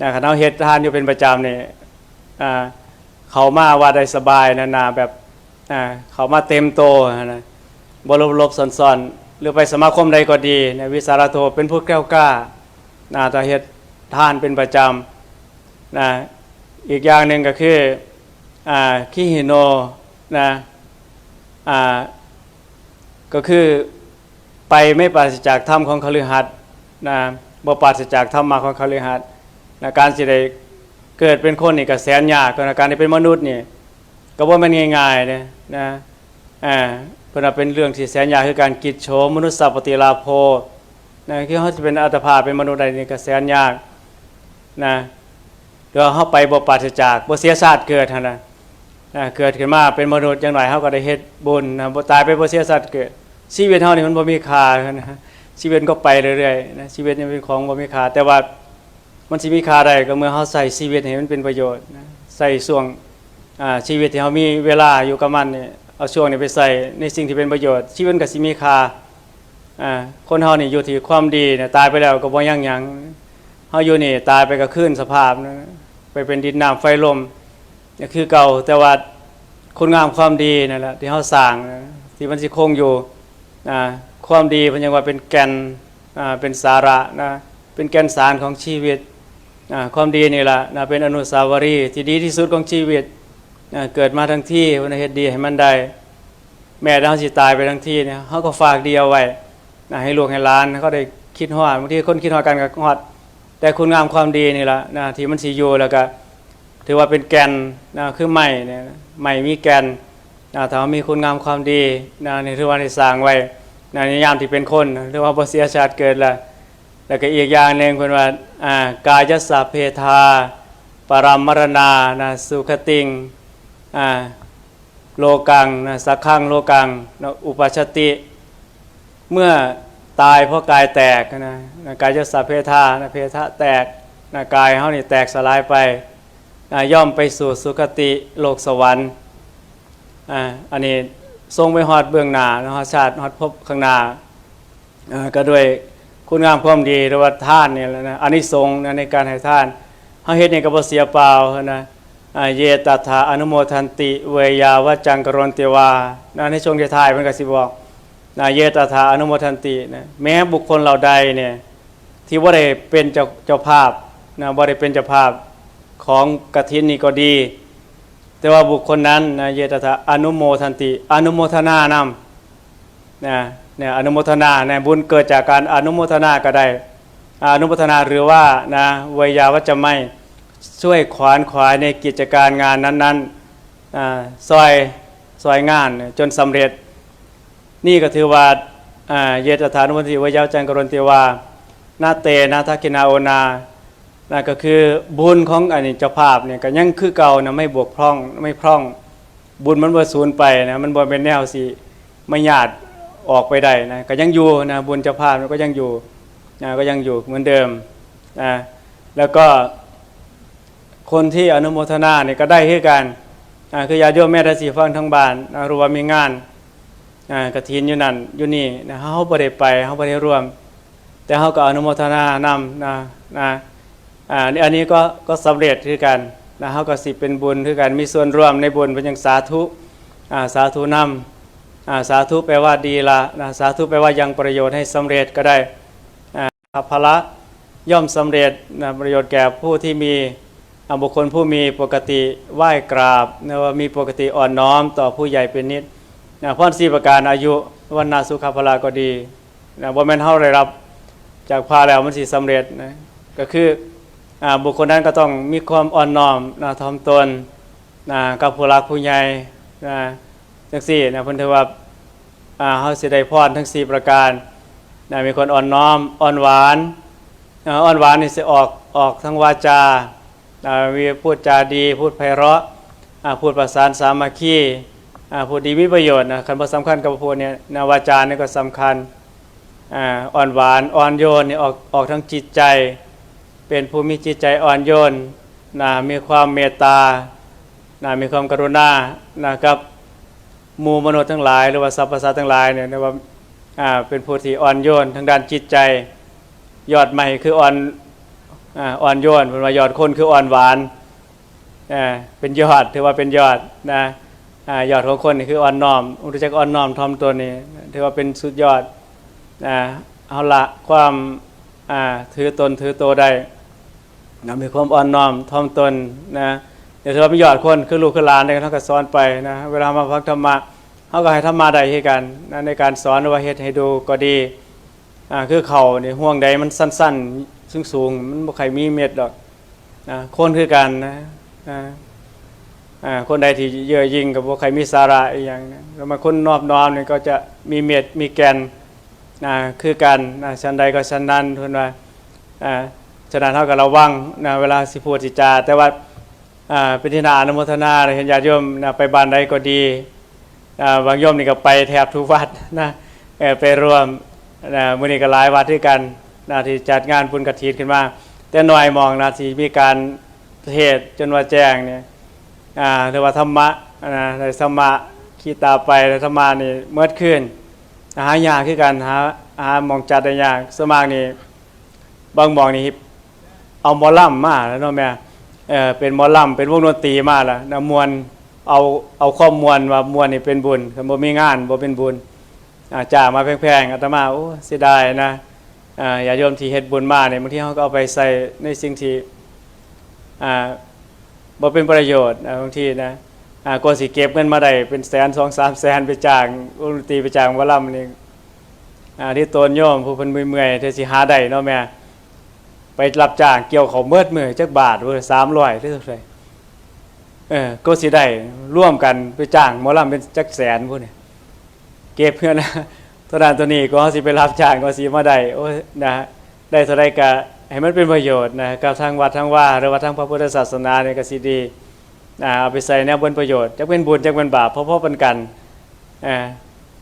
นะ คันเฮาเฮ็ดทานอยู่เป็นประจำนี่ อ่า เข้ามาวัดได้สบายนะ นะ แบบ อ่า เข้ามาเต็มโตนะ บ่หลบๆ ซ่อนๆ หรือไปสมาคมใดก็ดีนะ วิสารโธเป็นผู้แกล้วกล้านะ ถ้าเฮ็ดทานเป็นประจำนะ อีกอย่างหนึ่งก็คือ อ่า คิหิโนนะ อ่า ก็คือไปไม่ปราศจากธรรมของคฤหัสถ์นะ บ่ปราศจากธรรมะของคฤหัสถ์นะ การสิได้เกิดเป็นคนนี่ก็แสนยากนะ การที่เป็นมนุษย์นี่ก็บ่แม่นง่ายๆ เด้นะ อ่า เพิ่นว่าเป็นเรื่องที่แสนยาก คือการกิจโฉมนุสสปฏิลาโภนะ คือเฮาสิเป็นอัตภาพเป็นมนุษย์ได้นี่ก็แสนยากนะ หรือว่าเฮาไปบ่ปราศจาก บ่เสียชาติเกิดหั่นน่ะ อ่า เกิดขึ้นมาเป็นมนุษย์จังหน่อย เฮาก็ได้เฮ็ดบุญนะ บ่ตายไปบ่เสียชาติเกิด ชีวิตเฮานี่มันบ่มีค่านะ ชีวิตก็ไปเรื่อยๆ นะ ชีวิตนี่เป็นของบ่มีค่า แต่ว่ามันสิมีค่าได้ก็เมื่อเฮาใช้ชีวิตให้มันเป็นประโยชน์นะ ใช้ช่วง อ่า ชีวิตที่เฮามีเวลาอยู่กับมันนี่ เอาช่วงนี้ไปใช้ในสิ่งที่เป็นประโยชน์ ชีวิตก็สิมีค่า อ่า คนเฮานี่อยู่ที่ความดีนะ ตายไปแล้วก็บ่ยังหยัง เฮาอยู่นี่ตายไปก็คืนสภาพนะ ไปเป็นดินน้ำไฟลม ก็คือเก่า แต่ว่าคุณงามความดีนั่นแหละที่เฮาสร้างนะ ที่มันสิคงอยู่ อ่า ความดีเพิ่นยังว่าเป็นแก่น อ่า เป็นสาระนะ เป็นแก่นสารของชีวิต อ่า ความดีนี่แหละนะ เป็นอนุสาวรีย์ที่ดีที่สุดของชีวิต อ่า เกิดมาทั้งที เพิ่นเฮ็ดดีให้มันได้ แม้แต่เฮาสิตายไปทั้งทีเนี่ย เฮาก็ฝากดีเอาไว้นะ ให้ลูกให้หลานเขาได้ คิดฮอด บางทีคนคิดฮอดกันก็ฮอด แต่คุณงามความดีนี่ล่ะนะ ที่มันสิอยู่ แล้วก็ถือว่าเป็นแก่นนะ คือไม้เนี่ย ไม้มีแก่นนะ ถ้าเรามีคุณงามความดีนะ นี่ถือว่าได้สร้างไว้นะ ในยามที่เป็นคน ถือว่าบ่เสียชาติเกิดละ แล้วก็อีกอย่างหนึ่งเพิ่นว่า อ่า กายัสสะเพทา ปรามมรณานะ สุคติง อ่า โลกังนะ สักขังโลกังนะ อุปัชชติ เมื่อตายเพราะกายแตกนะนะ กายัสสะเพทานะ เพทะแตกนะ กายเฮานี่แตกสลายไปนะ ย่อมไปสู่สุคติโลกสวรรค์ อ่า อันนี้ส่งไปฮอดเบื้องหน้านะ ฮอดชาติ ฮอดภพข้างหน้า อ่า ก็ด้วยคุณงามความดี หรือว่าทานนี่แหละนะ อานิสงส์นะ ในการให้ทาน เฮาเฮ็ดนี่ก็บ่เสียเปล่านะ อ่า เยตัทธาอนุโมทันติ เวยาวจังกโรนติวา นะ ในช่วงท้ายๆ เพิ่นก็สิบอกนะ เยตัทธาอนุโมทันตินะ แม้บุคคลเหล่าใดเนี่ย ที่บ่ได้เป็นเจ้า เจ้าภาพนะ บ่ได้เป็นเจ้าภาพของกฐินนี่ก็ดี แต่ว่าบุคคลนั้นนะ เยตัทธาอนุโมทันติ อนุโมทนานำนะ เนี่ย อนุโมทนานะ บุญเกิดจากการอนุโมทนาก็ได้ อนุโมทนา หรือว่านะ เวยาวจจะไม่ ช่วยขวนขวายในกิจการงานนั้นๆ อ่า ซอย ซอยงานจนสำเร็จ นี่ก็ถือว่า อ่า เยตัทธาอนุโมทันติ เวยาวจังกโรนติวา นาเตนะทักขิณาโอนา นั่นก็คือบุญของอันนี้เจ้าภาพเนี่ยก็ยังคือเก่านะ ไม่บกพร่อง ไม่พร่อง บุญมันบ่สูญไปนะ มันบ่เป็นแนวสิมาญาติออกไปได้นะ ก็ยังอยู่นะ บุญเจ้าภาพมันก็ยังอยู่นะ ก็ยังอยู่เหมือนเดิมนะ แล้วก็คนที่อนุโมทนาเนี่ยก็ได้คือกัน อ่า คือญาติโยมแม่ตาสีฟังทั้งบ้านนะ รู้ว่ามีงาน อ่า กฐินอยู่นั่นอยู่นี่นะ เฮาบ่ได้ไป เฮาบ่ได้ร่วม แต่เฮาก็อนุโมทนานำนะ นะ อ่า อันนี้ก็ ก็สำเร็จคือกันนะ เฮาก็สิเป็นบุญคือกัน มีส่วนร่วมในบุญ เพิ่นยังสาธุ อ่า สาธุนำ อ่า สาธุแปลว่าดีละนะ สาธุแปลว่ายังประโยชน์ให้สำเร็จก็ได้ อ่า พละย่อมสำเร็จนะ ประโยชน์แก่ผู้ที่มี อ่า บุคคลผู้มีปกติไหว้กราบนะ ว่ามีปกติอ่อนน้อมต่อผู้ใหญ่เป็นนิดนะ พรสี่ประการ อายุ วรรณะ สุขะ พละก็ดีนะ บ่แม่นเฮาได้รับจากพระแล้วมันสิสำเร็จนะ ก็คือ อ่า บุคคลนั้นก็ต้องมีความอ่อนน้อมนะ ถ่อมตนนะ กับผู้หลักผู้ใหญ่นะ จังซี่นะ เพิ่นถือว่า อ่า เฮาสิได้พรทั้งสี่ประการนะ มีคนอ่อนน้อม อ่อนหวานนะ อ่อนหวานนี่สิออก ออกทางวาจา อ่า มีพูดจาดี พูดไพเราะ อ่า พูดประสานสามัคคี อ่า พูดดีมีประโยชน์นะ คันบ่สำคัญก็บ่พูดเนี่ยนะ วาจานี่ก็สำคัญ อ่า อ่อนหวาน อ่อนโยนนี่ออก ออกทางจิตใจ เป็นผู้มีจิตใจอ่อนโยนนะ มีความเมตตานะ มีความกรุณานะ กับหมู่มนุษย์ทั้งหลาย หรือว่าสรรพสัตว์ทั้งหลายเนี่ย เรียกว่า อ่า เป็นผู้ที่อ่อนโยนทางด้านจิตใจ ยอดไม้คืออ่อน อ่า อ่อนโยน เพิ่นว่ายอดคนคืออ่อนหวาน อ่า เป็นยอด ถือว่าเป็นยอดนะ อ่า ยอดของคนนี่คืออ่อนน้อม รู้จักอ่อนน้อมถ่อมตนนี่ ถือว่าเป็นสุดยอดนะ เอาละความ อ่า ถือตนถือโตได้นะ มีความอ่อนน้อมถ่อมตนนะ เดี๋ยวถือว่าเป็นยอดคน คือลูกคือหลานเนี่ย เฮาก็สอนไปนะ เวลามาฟังธรรมะ เฮาก็ให้ธรรมะได้คือกันนะ ในการสอนหรือว่าเฮ็ดให้ดูก็ดี อ่า คือข้าวนี่ ห่วงใดมันสั้นๆ สูงๆ มันบ่ค่อยมีเม็ดดอกนะ คนคือกันนะ อ่า อ่า คนใดที่เย่อหยิ่งก็บ่ค่อยมีสาระอีหยังนะ แล้วบางคนนอบน้อมนี่ก็จะมีเม็ดมีแก่นนะ คือกันนะ ฉันใดก็ฉันนั้น เพิ่นว่า อ่า ฉะนั้นเฮาก็ระวังนะ เวลาสิพูดสิจา แต่ว่า อ่า เป็นที่น่าอนุโมทนา เห็นญาติโยมนะ ไปบ้านใดก็ดี อ่า บางโยมนี่ก็ไปแทบทุกวัดนะ เอ่อ ไปร่วมนะ มื้อนี้ก็หลายวัดคือกันนะ ที่จัดงานบุญกฐินขึ้นมา แต่น้อยหม่องนะ ที่มีการเทศน์จนว่าแจ้งเนี่ย อ่า เรียกว่าธรรมะนะ ได้ธรรมะ คิดตาไป ได้ธรรมะนี่เมิดคืน หายากคือกัน หา หาหม่องจัดได้ยาก ส่วนมากนี่ บางหม่องนี่เอาหมอลำมาแล้วเนาะแม่ เออ เป็นหมอลำ เป็นวงดนตรีมาแล้วนะ ม่วน เอา เอาความม่วน ว่าม่วนนี่เป็นบุญ คันบ่มีงานบ่เป็นบุญ อ่า จ้างมาแพงๆ อาตมา โอ้ เสียดายนะ อ่า ญาติโยมที่เฮ็ดบุญมาเนี่ย บางทีเฮาก็เอาไปใส่ในสิ่งที่ อ่า บ่เป็นประโยชน์นะ บางทีนะ อ่า กว่าสิเก็บเงินมาได้เป็นแสน สองสามแสน ไปจ้างวงดนตรี ไปจ้างหมอลำนี่ อ่า ที่ตนโยมผู้เพิ่นเมื่อยๆ เทื่อสิหาได้เนาะแม่ ไปรับจ้างเกี่ยวข้าวเมิดมื้อจักบาทเว้ย สามร้อย หรือเท่าใด เออ ก็สิได้รวมกันไปจ้างหมอลำเป็นจักแสนพุ้นนี่ เก็บเงิน เท่านั้นเท่านี้ก็เฮาสิไปรับจ้างก็สิมาได้ โอ้ย นะ ได้เท่าใดก็ให้มันเป็นประโยชน์นะ กับทางวัดทางวา หรือว่าทางพระพุทธศาสนานี่ก็สิดี อ่า เอาไปใส่แนวเป็นประโยชน์ จักเป็นบุญ จักเป็นบาป พอๆ ปานกัน อ่า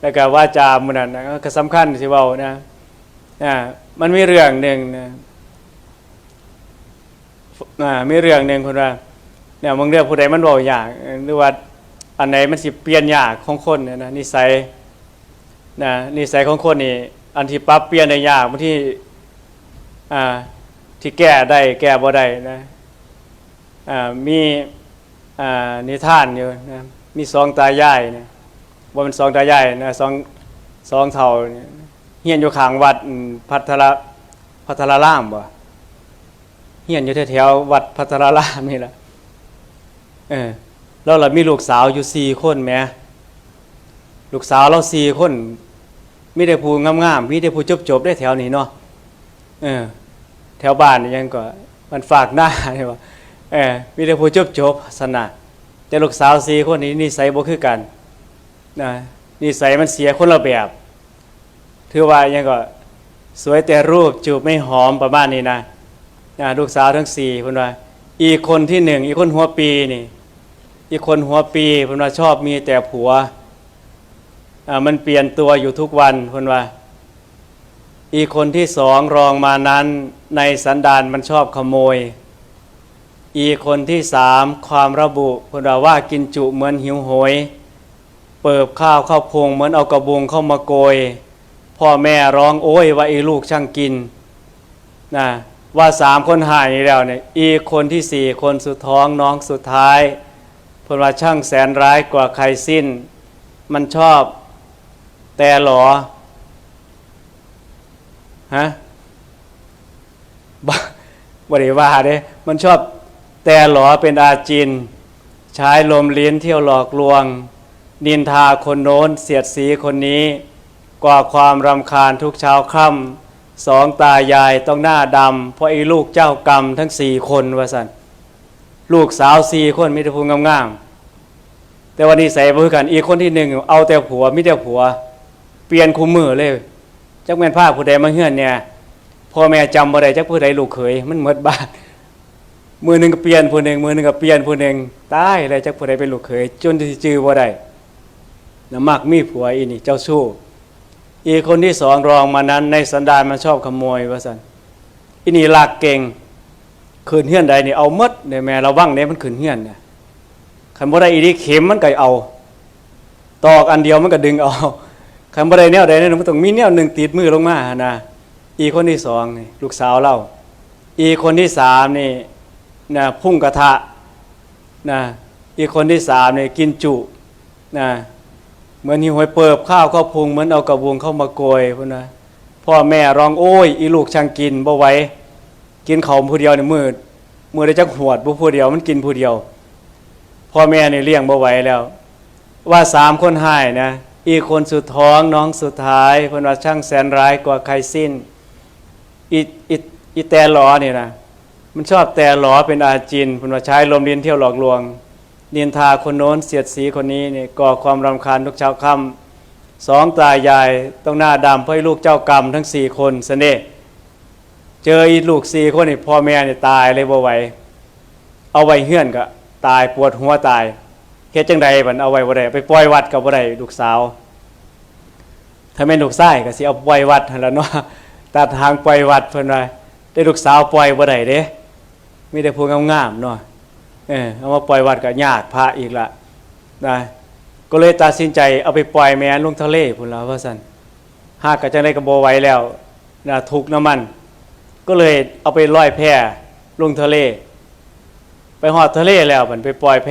แล้วก็วาจามื้อนั้นนะ ก็สำคัญสิเว้านะ อ่า มันมีเรื่องหนึ่งนะ อ่า มีเรื่องหนึ่งเพิ่นว่า เนี่ย บางเรื่องผู้ใดมันเว้ายาก หรือว่าอันไหนมันสิเปลี่ยนยากของคนเนี่ยนะ นิสัย นะ นิสัยของคนนี่ อันที่ปรับเปลี่ยนได้ยาก บางที อ่า ที่แก้ได้ แก้บ่ได้นะ อ่า มี อ่า นิทานอยู่นะ มีสองตายายนะ บ่แม่นสองตายายนะ สอง สองเฒ่าเนี่ย เฮียนอยู่ข้างวัด อืม ภัทร ภัทรารามบ่ เฮียนอยู่แถวๆ วัดภัทรารามนี่ล่ะ เออ แล้วล่ะมีลูกสาวอยู่สี่คนแหม ลูกสาวลาวสี่คน มีแต่ผู้งามๆ มีแต่ผู้จบๆ เด้แถวนี้เนาะ เออ แถวบ้านนี่หยังก็ บ้านฟากนานี่ว่า เออ มีแต่ผู้จบๆ ซั่นน่ะ แต่ลูกสาวสี่คนนี่นิสัยบ่คือกัน นะ นิสัยมันเสียคนละแบบ ถือว่าหยังก็ สวยแต่รูปจูบไม่หอม ประมาณนี้นะ นะ ลูกสาวทั้งสี่เพิ่นว่า อีกคนที่หนึ่ง อีกคนหัวปีนี่ อีกคนหัวปีเพิ่นว่าชอบมีแต่ผัว อ่า มันเปลี่ยนตัวอยู่ทุกวันเพิ่นว่า อีกคนที่สองรองมานั้น ในสันดานมันชอบขโมย อีกคนที่สามความระบุเพิ่นว่า ว่ากินจุเหมือนหิวโหย เปิบข้าวเข้าพุงเหมือนเอากระบุงเข้ามาโกย พ่อแม่ร้องโอ้ยว่าอีลูกช่างกิน นะ ว่าสามคนฮ้ายนี่แล้วเนี่ย อีกคนที่สี่ คนสุดท้องน้องสุดท้าย เพิ่นว่าช่างแสนร้ายกว่าใครสิ้น มันชอบแต่หลอ ฮะ บ่ บ่ได้ว่าเด้ มันชอบแต่หลอเป็นอาจิน ใช้ลมลิ้นเที่ยวหลอกลวง นินทาคนโน้น เสียดสีคนนี้ ก่อความรำคาญทุกเช้าค่ำ สองตายายต้องหน้าดำ เพราะอีลูกเจ้ากรรมทั้งสี่คน ว่าซั่น ลูกสาวสี่คนมีแต่ผู้งามๆ แต่ว่านิสัยบ่คือกัน อีกคนที่หนึ่งเอาแต่ผัว มีแต่ผัว เปลี่ยนคู่มื้อเลย จักแม่นพาผู้ใดมาเฮือนเนี่ย พ่อแม่จำบ่ได้จักผู้ใดลูกเขย มันหมดบ้าน มื้อหนึ่งก็เปลี่ยนผู้หนึ่ง มื้อหนึ่งก็เปลี่ยนผู้หนึ่ง ตายแล้ว จักผู้ใดเป็นลูกเขย จนสิจื่อบ่ได้นะ มักมีผัวอีนี่ เจ้าชู้ อีกคนที่สองรองมานั้น ในสันดานมันชอบขโมย ว่าซั่น อีนี่ลักเก่ง ขึ้นเฮือนใดนี่เอาหมดเนี่ยแม่ ระวังเด้ มันขึ้นเฮือนเนี่ย คันบ่ได้อีนี่เข็มมันก็เอา ตอกอันเดียวมันก็ดึงเอา คันบ่ได้แนวใดเนี่ย มันต้องมีแนวหนึ่งติดมือลงมาหั่นนะ อีกคนที่สองนี่ ลูกสาวลาว อีกคนที่สามนี่นะ พุงกระทะนะ อีกคนที่สามนี่กินจุนะ เหมือนหิวโหย เปิบข้าวเข้าพุง เหมือนเอากระบุงเข้ามาโกยพุ้นนะ พ่อแม่ร้องโอ้ย อีลูกช่างกินบ่ไหว กินข้าวผู้เดียวนี่มื้อ มื้อละจักหวดบ่ ผู้เดียว มันกินผู้เดียว พ่อแม่นี่เลี้ยงบ่ไหวแล้ว ว่าสามคนฮ้ายนะ อีกคนสุดท้องน้องสุดท้าย เพิ่นว่าช่างแสนร้ายกว่าใครสิ้น อี อี อีแต่หลอนี่นะ มันชอบแต่หลอเป็นอาจิน เพิ่นว่าใช้ลมลิ้นเที่ยวหลอกลวง นินทาคนโน้น เสียดสีคนนี้นี่ ก่อความรำคาญทุกเช้าค่ำ สองตายายต้องหน้าดำ เพราะอีลูกเจ้ากรรมทั้งสี่คน ซั่นเด้ เจออีลูกสี่คนนี่ พ่อแม่นี่ตายเลย บ่ไหว เอาไว้เฮือนก็ตาย ปวดหัวตาย เฮ็ดจั่งใดบัด เอาไว้บ่ได้ ไปปล่อยวัดก็บ่ได้ ลูกสาว ถ้าแม่นลูกชายก็สิเอาปล่อยวัดหั่นล่ะเนาะ ตัดหางปล่อยวัดเพิ่นว่า แต่ลูกสาวปล่อยบ่ได้เด้ มีแต่ผู้งามๆเนาะ เออ เอามาปล่อยวัดก็ยากพระอีกละนะ ก็เลยตัดสินใจเอาไปปล่อยแม่ลงทะเลพุ้นล่ะ ว่าซั่น หากก็จั่งใดก็บ่ไหวแล้วนะ ทุกข์นำมัน ก็เลยเอาไปลอยแพลงทะเล ไปฮอดทะเลแล้วบัดไปปล่อยแพ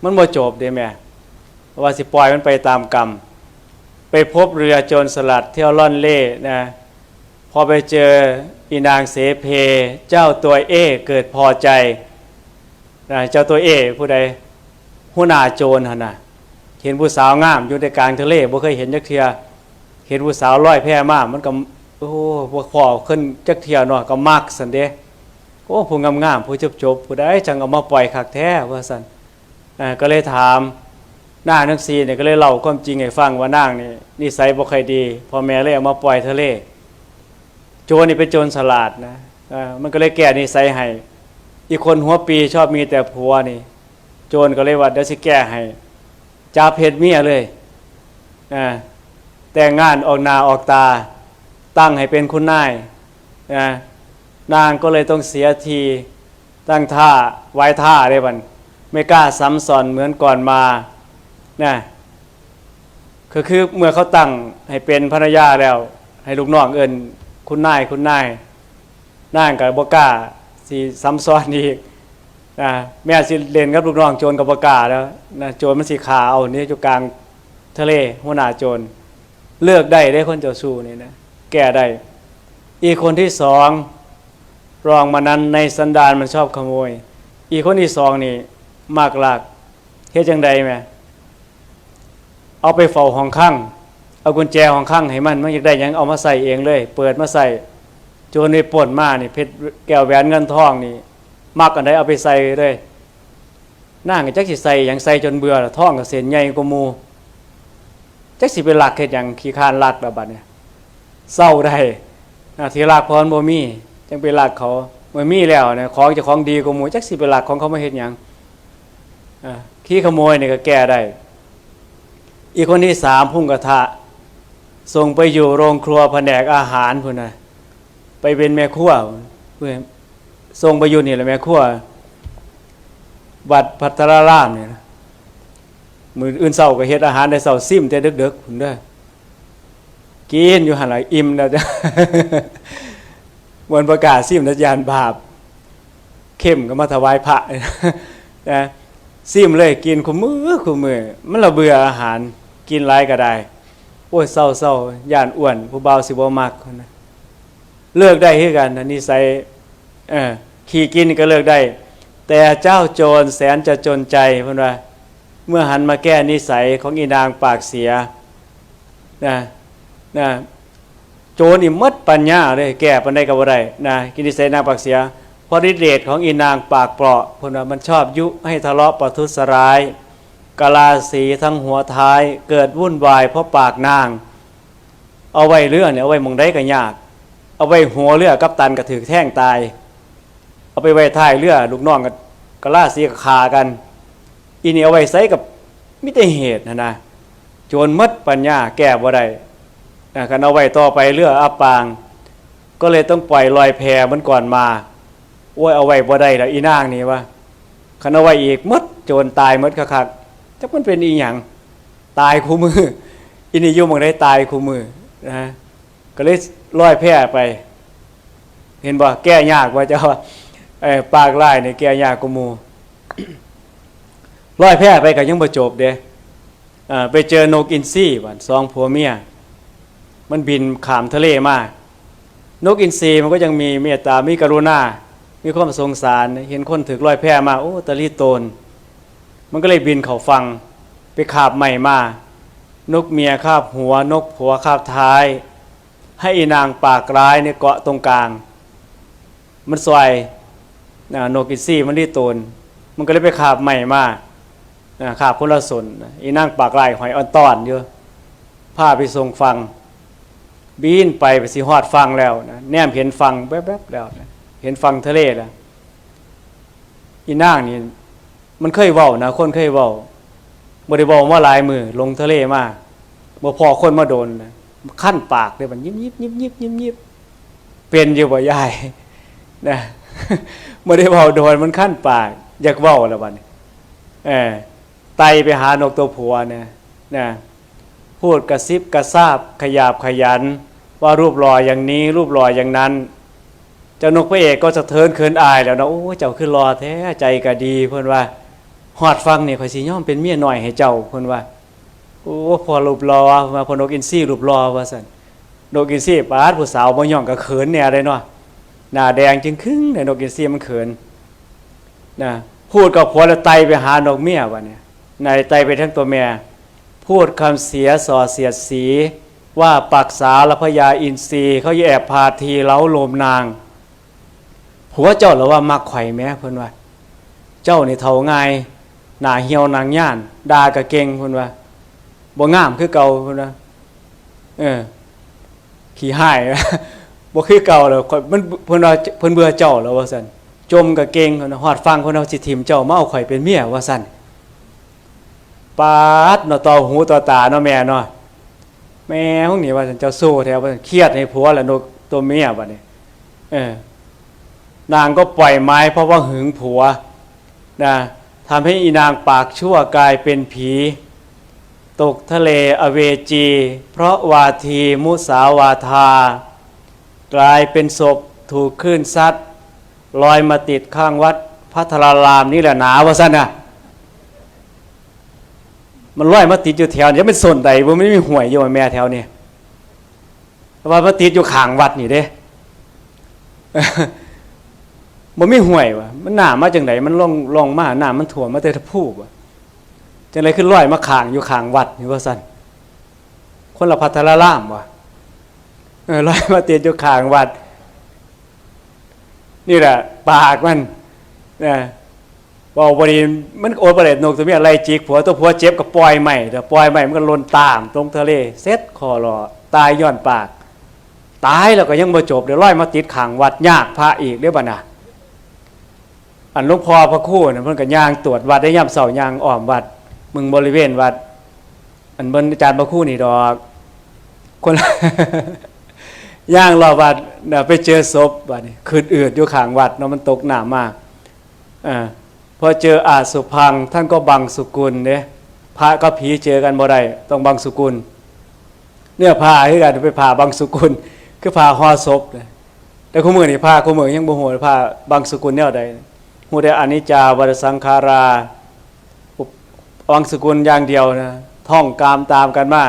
มันบ่จบเด้แม่ ว่าสิปล่อยมันไปตามกรรม ไปพบเรือโจรสลัดเที่ยวล่อนเล่นะ พอไปเจออีนางเสเพ เจ้าตัวเอ้เกิดพอใจนะ เจ้าตัวเอ้ผู้ใด หัวหน้าโจรหั่นน่ะ เห็นผู้สาวงามอยู่ในกลางทะเล บ่เคยเห็นจักเทื่อ เห็นผู้สาวลอยแพมา มันก็ โอ้ บ่พ้อขึ้นจักเทื่อเนาะ ก็มักซั่นเด้ โอ้ ผู้งามๆ ผู้จบๆ ผู้ใดจั่งเอามาปล่อยคักแท้ ว่าซั่น อ่า ก็เลยถาม นางทั้งสี่เนี่ยก็เลยเล่าความจริงให้ฟังว่านางนี่นิสัยบ่ค่อยดี พ่อแม่เลยเอามาปล่อยทะเล โจรนี่เป็นโจรฉลาดนะ อ่า มันก็เลยแก้นิสัยให้ อีกคนหัวปีชอบมีแต่ผัวนี่ โจรก็เลยว่าเดี๋ยวสิแก้ให้ จับเฮ็ดเมียเลย อ่า แต่งงานออกหน้าออกตา ตั้งให้เป็นคุณนาย อ่า นางก็เลยต้องเสียที ตั้งท่า ไว้ท่าเลยบัด ไม่กล้าซ้ำซ้อนเหมือนก่อนมา นะ ก็คือเมื่อเขาตั้งให้เป็นภรรยาแล้ว ให้ลูกน้องเอิ้นคุณนาย คุณนาย นางก็บ่กล้าสิซ้ำซ้อนอีก นะ แม่สิเล่นกับลูกน้องโจรก็บ่กล้าแล้ว นะ โจรมันสิฆ่าเอานี่อยู่กลางทะเล หัวหน้าโจร เลิกได้เด้คนเจ้าชู้นี่นะ แก้ได้ อีกคนที่สอง รองมานั้นในสันดานมันชอบขโมย อีกคนที่สองนี่มักลัก เฮ็ดจั่งใดแหม เอาไปเฝ้าห้องฆัง เอากุญแจห้องฆังให้มัน มันอยากได้หยังเอามาใส่เองเลย เปิดมาใส่ โจรไปปล้นมานี่ เพชรแก้วแหวนเงินทองนี่ มักอันใดเอาไปใส่เลย นางก็จักสิใส่หยัง ใส่จนเบื่อละ ทองก็เส้นใหญ่กว่าหมู่ จักสิไปลักเฮ็ดหยัง ขี้คร้านลักละบัดเนี่ย เซาได้ อ่า ที่ลักเพราะมันบ่มี จั่งไปลักเขา เมื่อมีแล้วเนี่ย ของเจ้าของดีกว่าหมู่ จักสิไปลักของเขามาเฮ็ดหยัง อ่า ขี้ขโมยนี่ก็แก้ได้ อีกคนที่สาม พุงกระทะ ส่งไปอยู่โรงครัวแผนกอาหารพุ้นนะ ไปเป็นแม่ครัว เพิ่นส่งไปอยู่นี่แหละแม่ครัว วัดภัทรารามนี่นะ มื้ออื่นเช้าก็เฮ็ดอาหารแต่เช้า ซิมแต่ดึกๆพุ้นเด้อ กินอยู่หั่นล่ะ อิ่มแล้วจ้ะ บ่ประกล้าซิมนะ ย้านบาป เค็มก็มาถวายพระ นะ ซิมเลย กินคู่มื้อคู่มื้อ มันละเบื่ออาหาร กินหลายก็ได้ โอ้ย เซาๆ ย้านอ้วน ผู้บ่าวสิบ่มักนะ เลิกได้คือกันนะ นิสัย เออ ขี้กินก็เลิกได้ แต่เจ้าโจรแสนจะจนใจ เพิ่นว่า เมื่อหันมาแก้นิสัยของอีนางปากเสีย นะ นะ โจรนี่หมดปัญญาเลย แก้ปานใดก็บ่ได้นะ กินนิสัยนางปากเสีย เพราะฤทธิ์เดชของอีนางปากเปราะ เพิ่นว่ามันชอบยุให้ทะเลาะประทุษร้าย กะลาสีทั้งหัวท้าย เกิดวุ่นวายเพราะปากนาง เอาไว้เรือเนี่ย เอาไว้หม่องใดก็ยาก เอาไว้หัวเรือกัปตันก็ถืกแทงตาย เอาไปไว้ท้ายเรือ ลูกน้องก็กะลาสีก็ฆ่ากัน อีนี่เอาไว้ไสก็มีแต่เหตุหั้นนะ โจรหมดปัญญาแก้บ่ได้นะ คันเอาไว้ต่อไปเรืออับปาง ก็เลยต้องปล่อยลอยแพเหมือนก่อนมา โอ้ย เอาไว้บ่ได้แล้วอีนางนี่วะ คันเอาไว้อีกหมด โจรตายหมดคักๆ จักมันเป็นอีหยัง ตายคู่มือ อีนี่อยู่หม่องใดตายคู่มือนะ ก็เลยลอยแพไป เห็นบ่ แก้ยากว่าเจ้า เอ่อ ปากร้ายนี่แก้ยากกว่าหมู่ ลอยแพไปก็ยังบ่จบเด้ อ่า ไปเจอนกอินทรีบัด สองผัวเมีย มันบินข้ามทะเลมา นกอินทรีมันก็ยังมีเมตตา มีกรุณา มีความสงสาร เห็นคนถืกลอยแพมา โอ้ ตะลิโตน มันก็เลยบินเข้าฝั่ง ไปคาบไม้มา นกเมียคาบหัว นกผัวคาบท้าย ให้อีนางปากร้ายเนี่ยเกาะตรงกลาง มันซอย อ่า นกอินทรีมันดีโตน มันก็เลยไปคาบไม้มา อ่า คาบคนละส้น อีนางปากร้ายห้อยอ่อนต้อนอยู่ พาไปส่งฝั่ง บินไป ไปสิฮอดฝั่งแล้วนะ แนมเห็นฝั่งแวบๆแล้วนะ เห็นฝั่งทะเลแล้ว อีนางนี่ มันเคยเว้านะ คนเคยเว้า บ่ได้เว้ามาหลายมื้อ ลงทะเลมา บ่พ้อคนมาโดนนะ คันปากเด้ มันยิบยิบยิบยิบยิบยิบ เป็นอยู่บ่ยาย นะ บ่ได้เว้าโดน มันคันปาก อยากเว้าแล้วบัดนี้ เออ ไต่ไปหานกตัวผัวเนี่ย นะ พูดกระซิบกระซาบ ขยาบขยัน ว่ารูปหล่ออย่างนี้ รูปหล่ออย่างนั้น เจ้านกพระเอกก็สะเทือนเขินอายแล้วนะ โอ้ เจ้าคือหล่อแท้ ใจก็ดี เพิ่นว่า ฮอดฝั่งนี่ข้อยสิยอมเป็นเมียน้อยให้เจ้า เพิ่นว่า โอ้ พ่อรูปหล่อ ว่าพ่อนกอินทรีรูปหล่อ ว่าซั่น นกอินทรีปาดผู้สาวบ่ย่องก็เขินแน่เลยเนาะ หน้าแดงจึงครึ่งเลย นกอินทรีมันเขิน นะ พูดกับผัวแล้วไต่ไปหานกเมียบัดนี้ ไหนไต่ไปทั้งตัวเมีย พูดคำเสียส่อเสียดสี ว่าปักษาและพญาอินทรีเขาแอบพาทีเล้าโลมนาง ผัวเจ้าละว่ามักข่อยแหมเพิ่นว่า เจ้านี่เฒ่าง่าย หน้าเหี่ยวหนังย่าน ด่าก็เก่งเพิ่นว่า บ่งามคือเก่าเพิ่นว่า เออ ขี้ฮ้าย บ่คือเก่าแล้ว ข่อย มัน เพิ่นว่า เพิ่นเบื่อเจ้าแล้วว่าซั่น จ่มก็เก่งเพิ่นว่า ฮอดฝั่งเพิ่นว่าสิถิ่มเจ้ามาเอาข่อยเป็นเมียว่าซั่น ปาดเนาะ ต่อหูต่อตาเนาะแม่เนาะ แม่มึงนี่ว่าซั่น เจ้าชู้แท้ว่าซั่น เครียดให้ผัวละนกตัวเมียบัดนี้ เออ นางก็ปล่อยไม้เพราะว่าหึงผัวนะ ทำให้อีนางปากชั่วกลายเป็นผี ตกทะเลอเวจี เพราะวาทีมุสาวาทา กลายเป็นศพถูกคลื่นซัด ลอยมาติดข้างวัดพระทรารามนี่แหละหนาว่าซั่นนะ มันลอยมาติดอยู่แถวนี้ มันส้นใดบ่ มันมีห้วยอยู่แม่แถวนี้ แต่ว่ามาติดอยู่ข้างวัดนี่เด้ บ่มีห้วยว่ะ มันน้ำมาจังได มันล่อง ล่องมา น้ำมันท่วมมาแต่ภูว่ะ จังได๋คือลอยมาค้างอยู่ข้างวัดนี่ว่าซั่น คนละพระทรารามว่ะ เออ ลอยมาติดอยู่ข้างวัด นี่แหละ ปากมัน นะ เว้าบ่ดี มันอดบ่ได้ นกตัวเมียไล่จิกผัว ตัวผัวเจ็บก็ปล่อยไม้ เดี๋ยวปล่อยไม้มันก็หล่นตามตรงทะเล เสร็จข้อล้อ ตายย้อนปาก ตายแล้วก็ยังบ่จบ เดี๋ยวลอยมาติดข้างวัด ยากพระอีกเด้อบัดน่ะ อันหลวงพ่อพระครูน่ะ เพิ่นก็ย่างตรวจวัดได้ยามเช้า ย่างอ้อมวัด มึงบริเวณวัด อันเพิ่นอาจารย์พระครูนี่ดอก คน ย่างรอบวัดน่ะ ไปเจอศพบัดนี้ ขึ้นอืดอยู่ข้างวัดเนาะ มันตกน้ำมา อ่า พอเจออสุภัง ท่านก็บังสุกุลเด้ พระกับผีเจอกันบ่ได้ ต้องบังสุกุล เนื้อผ้าคือกัน ไปผ้าบังสุกุล คือผ้าห่อศพนะ แต่คู่มื้อนี่ผ้าคู่มื้อยังบ่ฮู้ผ้าบังสุกุลแนวใด ฮู้แต่อนิจจา วัฏฏะสังขารา บังสุกุลอย่างเดียวนะ ท่องกามตามกันมา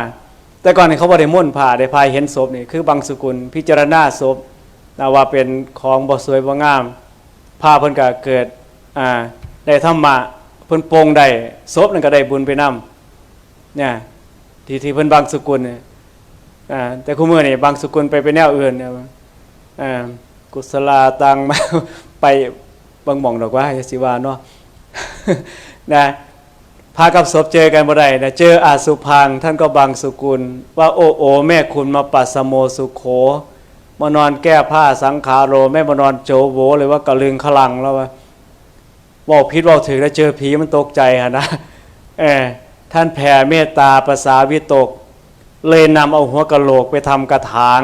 แต่ก่อนนี่เขาบ่ได้ม้วนผ้า ได้ผ้าเห็นศพนี่ คือบังสุกุล พิจารณาศพนะ ว่าเป็นของบ่สวยบ่งาม พระเพิ่นก็เกิด อ่า ได้ธรรมะ เพิ่นปลงได้ ศพนั่นก็ได้บุญไปนำ เนี่ย ที่ ที่เพิ่นบังสุกุลเนี่ย อ่า แต่คู่มื้อนี่บังสุกุลไปเป็นแนวอื่นเนี่ย อ่า กุศลาตัง ไปบางหม่องดอกว่า อย่าสิว่าเนาะ นะ พระกับศพเจอกันบ่ได้นะ เจออสุภัง ท่านก็บังสุกุล ว่า โอ้โอ แม่คุณมาปัสสโมสุโข มานอนแก้ผ้าสังขาโร แม่มานอนโจโหว หรือว่ากะลึงคะลังแล้วว่า เว้าผิดเว้าถูกแล้วเจอผีมันตกใจหั่นนะ เออ ท่านแผ่เมตตาภาษาวิตก เลยนำเอาหัวกะโหลกไปทำกระถาง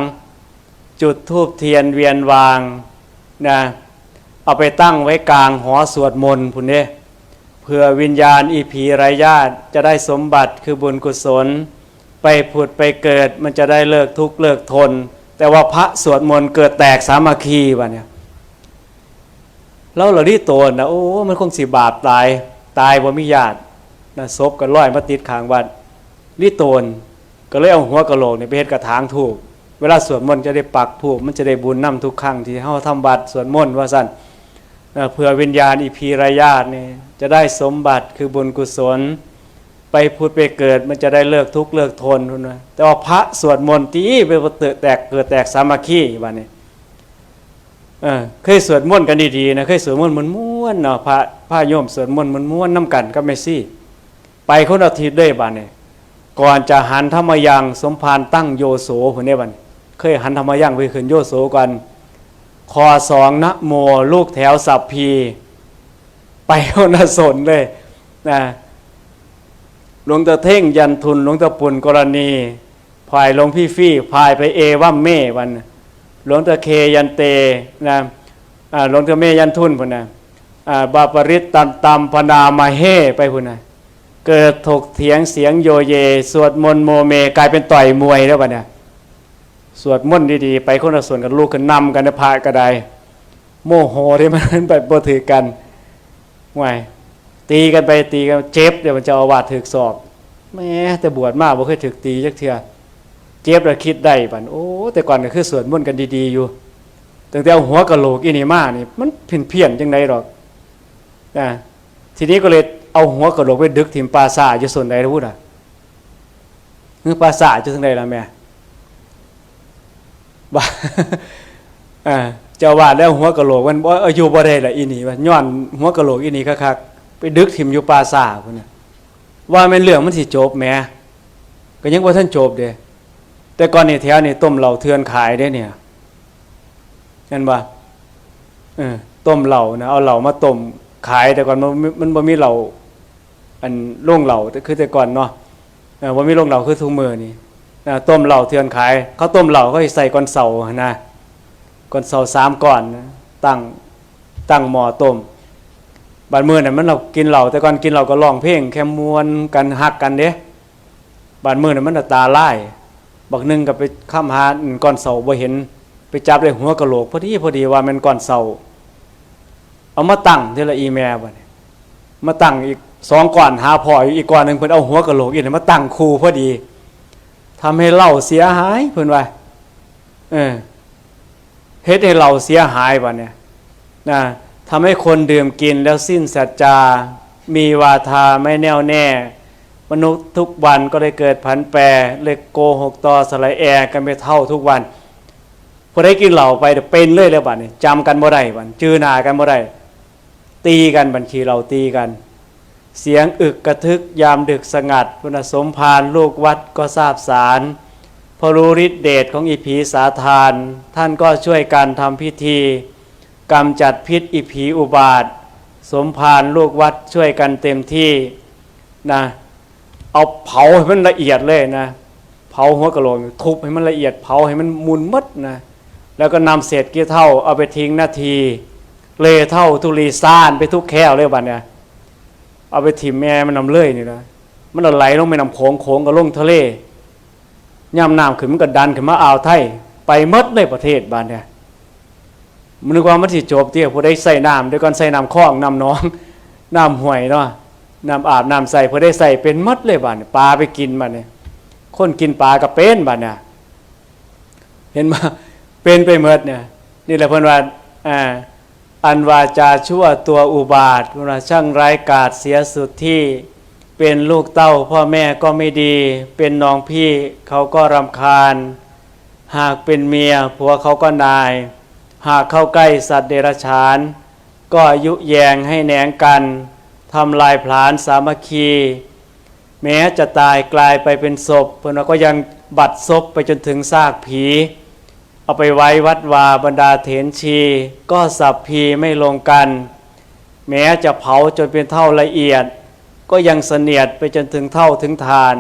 จุดธูปเทียนเวียนวางนะ เอาไปตั้งไว้กลางหอสวดมนต์พุ้นเด้ เผื่อวิญญาณอีผีไร้ญาติจะได้สมบัติคือบุญกุศล ไปผุดไปเกิดมันจะได้เลิกทุกข์เลิกทน แต่ว่าพระสวดมนต์เกิดแตกสามัคคีบัดเนี่ย ลาวละลิโตนนะ โอ้ มันคงสิบาปตาย ตายบ่มีญาตินะ ศพก็ลอยมาติดข้างวัด ลิโตนก็เลยเอาหัวกะโหลกนี่ไปเฮ็ดกระถางธูป เวลาสวดมนต์จะได้ปักธูป มันจะได้บุญนำทุกครั้งที่เฮาทำวัดสวดมนต์ว่าซั่น เอ่อ เผื่อวิญญาณอีผีไร้ญาตินี่จะได้สมบัติคือบุญกุศล ไปผุดไปเกิดมันจะได้เลิกทุกข์เลิกทนพุ้นนะ แต่ว่าพระสวดมนต์ตี้ไปเกิดแตก เกิดแตกสามัคคีบัดนี้ เออ เคยสวดมนต์กันดีๆนะ เคยสวดมนต์ม่วนๆเนาะ พระ พระโยมสวดมนต์ม่วนๆนำกันกับแม่ชี ไปคนละทิศเลยบัดนี้ ก่อนจะหันธรรมยังสมภารตั้งโยโสพุ้นเด้บัดนี้ เคยหันธรรมยังไปขึ้นโยโสก่อน คอสอง นะโม ลูกแถวสัพพี ไปคนละสนเลยนะ หลวงตาเท่งยันทุน หลวงตาปุณกรณี ฝ่ายหลวงพี่ฟรี ฝ่ายไปเอวัมเม วัน หลวงตาเคยันเตนะ อ่า หลวงตาเมยันทุนพุ้นนะ อ่า บาปริตตันตัมพนามาเฮ ไปพุ้นนะ เกิดถกเถียงเสียงโยเย สวดมนต์โมเม กลายเป็นต่อยมวยแล้วบัดเนี่ย สวดมนต์ดีๆ ไปคนละสนกัน ลุกขึ้นนำกันนะ พระก็ได้ โมโหที่มันไปบ่ถือกัน ห่วย ตีกันไปตีกัน เจ็บ เดี๋ยวมันเจ้าอาวาสถืกศอก แหม แต่บวชมาบ่เคยถืกตีจักเทื่อ เจ็บแล้วคิดได้บัด โอ้ แต่ก่อนก็คือสวดมนต์กันดีๆอยู่ ตั้งแต่เอาหัวกะโหลกอีนี่มานี่ มันเพี้ยนๆจังได๋ดอก นะ ทีนี้ก็เลยเอาหัวกะโหลกไปดึกถิ่มป่าช้าอยู่สนใดล่ะพุ้นน่ะ คือป่าช้าอยู่ทางใดล่ะแม่ ว่า อ่า เจ้าอาวาสแล้วหัวกะโหลกมันบ่ เออ อยู่บ่ได้ละอีนี่ ว่าย้อนหัวกะโหลกอีนี่คักๆ ไปดึกถิ่มอยู่ป่าช้าพุ้นน่ะ ว่าแม่นเรื่องมันสิจบแหม ก็ยังบ่ทันจบเด้ แต่ก่อนนี่แถวนี่ต้มเหล้าเถื่อนขายเด้เนี่ย เห็นบ่ เออ ต้มเหล้านะ เอาเหล้ามาต้มขาย แต่ก่อนมัน มันบ่มีเหล้า อันโรงเหล้า คือแต่ก่อนเนาะ เออ บ่มีโรงเหล้าคือทุกมื้อนี่ อ่า ต้มเหล้าเถื่อนขาย เขาต้มเหล้าเขาสิใส่ก้อนเซ้าหั้นนะ ก้อนเซ้าสามก้อนนะ ตั้ง ตั้งหม้อต้ม บาดมื้อนั้นมันเรากินเหล้า แต่ก่อนกินเหล้าก็ร้องเพลง แค่ม่วนกัน ฮักกันเด้ บาดมื้อนั้นมันน่ะตาลาย บักหนึ่งก็ไปค้ำหาก้อนเซ้าบ่เห็น ไปจับได้หัวกะโหลก พอดี พอดีว่าแม่นก้อนเซ้า เอามาตั้งทีละอีแม่บัดนี้ มาตั้งอีกสองก้อน หาพ้ออยู่อีกก้อนหนึ่ง เพิ่นเอาหัวกะโหลกอีกมาตั้งคู่พอดี ทำให้เหล้าเสียหาย เพิ่นว่า เออ เฮ็ดให้เหล้าเสียหายบัดเนี่ย นะ ทำให้คนดื่มกินแล้วสิ้นสัจจา มีวาทาไม่แน่วแน่ มนุษย์ทุกวันก็เลยเกิดผันแปร เลยโกหกตอแสลแอกันไปเฒ่าทุกวัน ผู้ใดกินเหล้าไปเดี๋ยวเป็นเลยแล้วบัดนี้ จำกันบ่ได้บัด จื่อหน้ากันบ่ได้ ตีกันบัด ขี้เหล้าตีกัน เสียงอึกกระทึกยามดึกสงัด พุ้นน่ะ สมภารลูกวัดก็ทราบสาร เพราะรู้ฤทธิ์เดชของอีผีสาทาน ท่านก็ช่วยกันทำพิธีกำจัดพิษอีผีอุบาท สมภารลูกวัดช่วยกันเต็มที่นะ เอาเผาให้มันละเอียดเลยนะ เผาหัวกะโหลก ทุบให้มันละเอียด เผาให้มันมุนหมดนะ แล้วก็นำเศษขี้เถ้าเอาไปทิ้งนาที เลเถ้าทุลีซ่านไปทุกแคว่เลยบัดเนี่ย เอาไปถิ่มแม่น้ำเลยนี่นะ มันไหลลงแม่น้ำโขง โขงก็ลงทะเล ยามน้ำขึ้นมันก็ดันขึ้นมาอ่าวไทย ไปหมดเลยประเทศบัดเนี่ย มันนึกว่ามันสิจบติ ผู้ใดใส่น้ำ เดี๋ยวก่อนใส่น้ำคลอง น้ำหนอง น้ำห้วยเนาะ น้ำอาบน้ำใส่ ผู้ใดใส่เป็นหมดเลยบัดเนี่ย ปลาไปกินบัดเนี่ย คนกินปลาก็เป็นบัดเนี่ย เห็นบ่ เป็นไปหมดเนี่ย นี่แหละเพิ่นว่า อ่า อันวาจาชั่วตัวอุบาท เพิ่นว่าช่างร้ายกาจเสียสุดที่ เป็นลูกเต้าพ่อแม่ก็ไม่ดี เป็นน้องพี่เขาก็รำคาญ หากเป็นเมียผัวเขาก็นาย หากเข้าใกล้สัตว์เดรัจฉาน ก็ยุแยงให้แหนงกัน ทำลายผลาญสามัคคี แม้จะตายกลายไปเป็นศพ เพิ่นว่าก็ยังบัดซบไปจนถึงซากผี เอาไปไว้วัดวา บรรดาเถรชี ก็สัพพีไม่ลงกัน แม้จะเผาจนเป็นเถ้าละเอียด ก็ยังเสนียดไปจนถึงเถ้าถึงถ่าน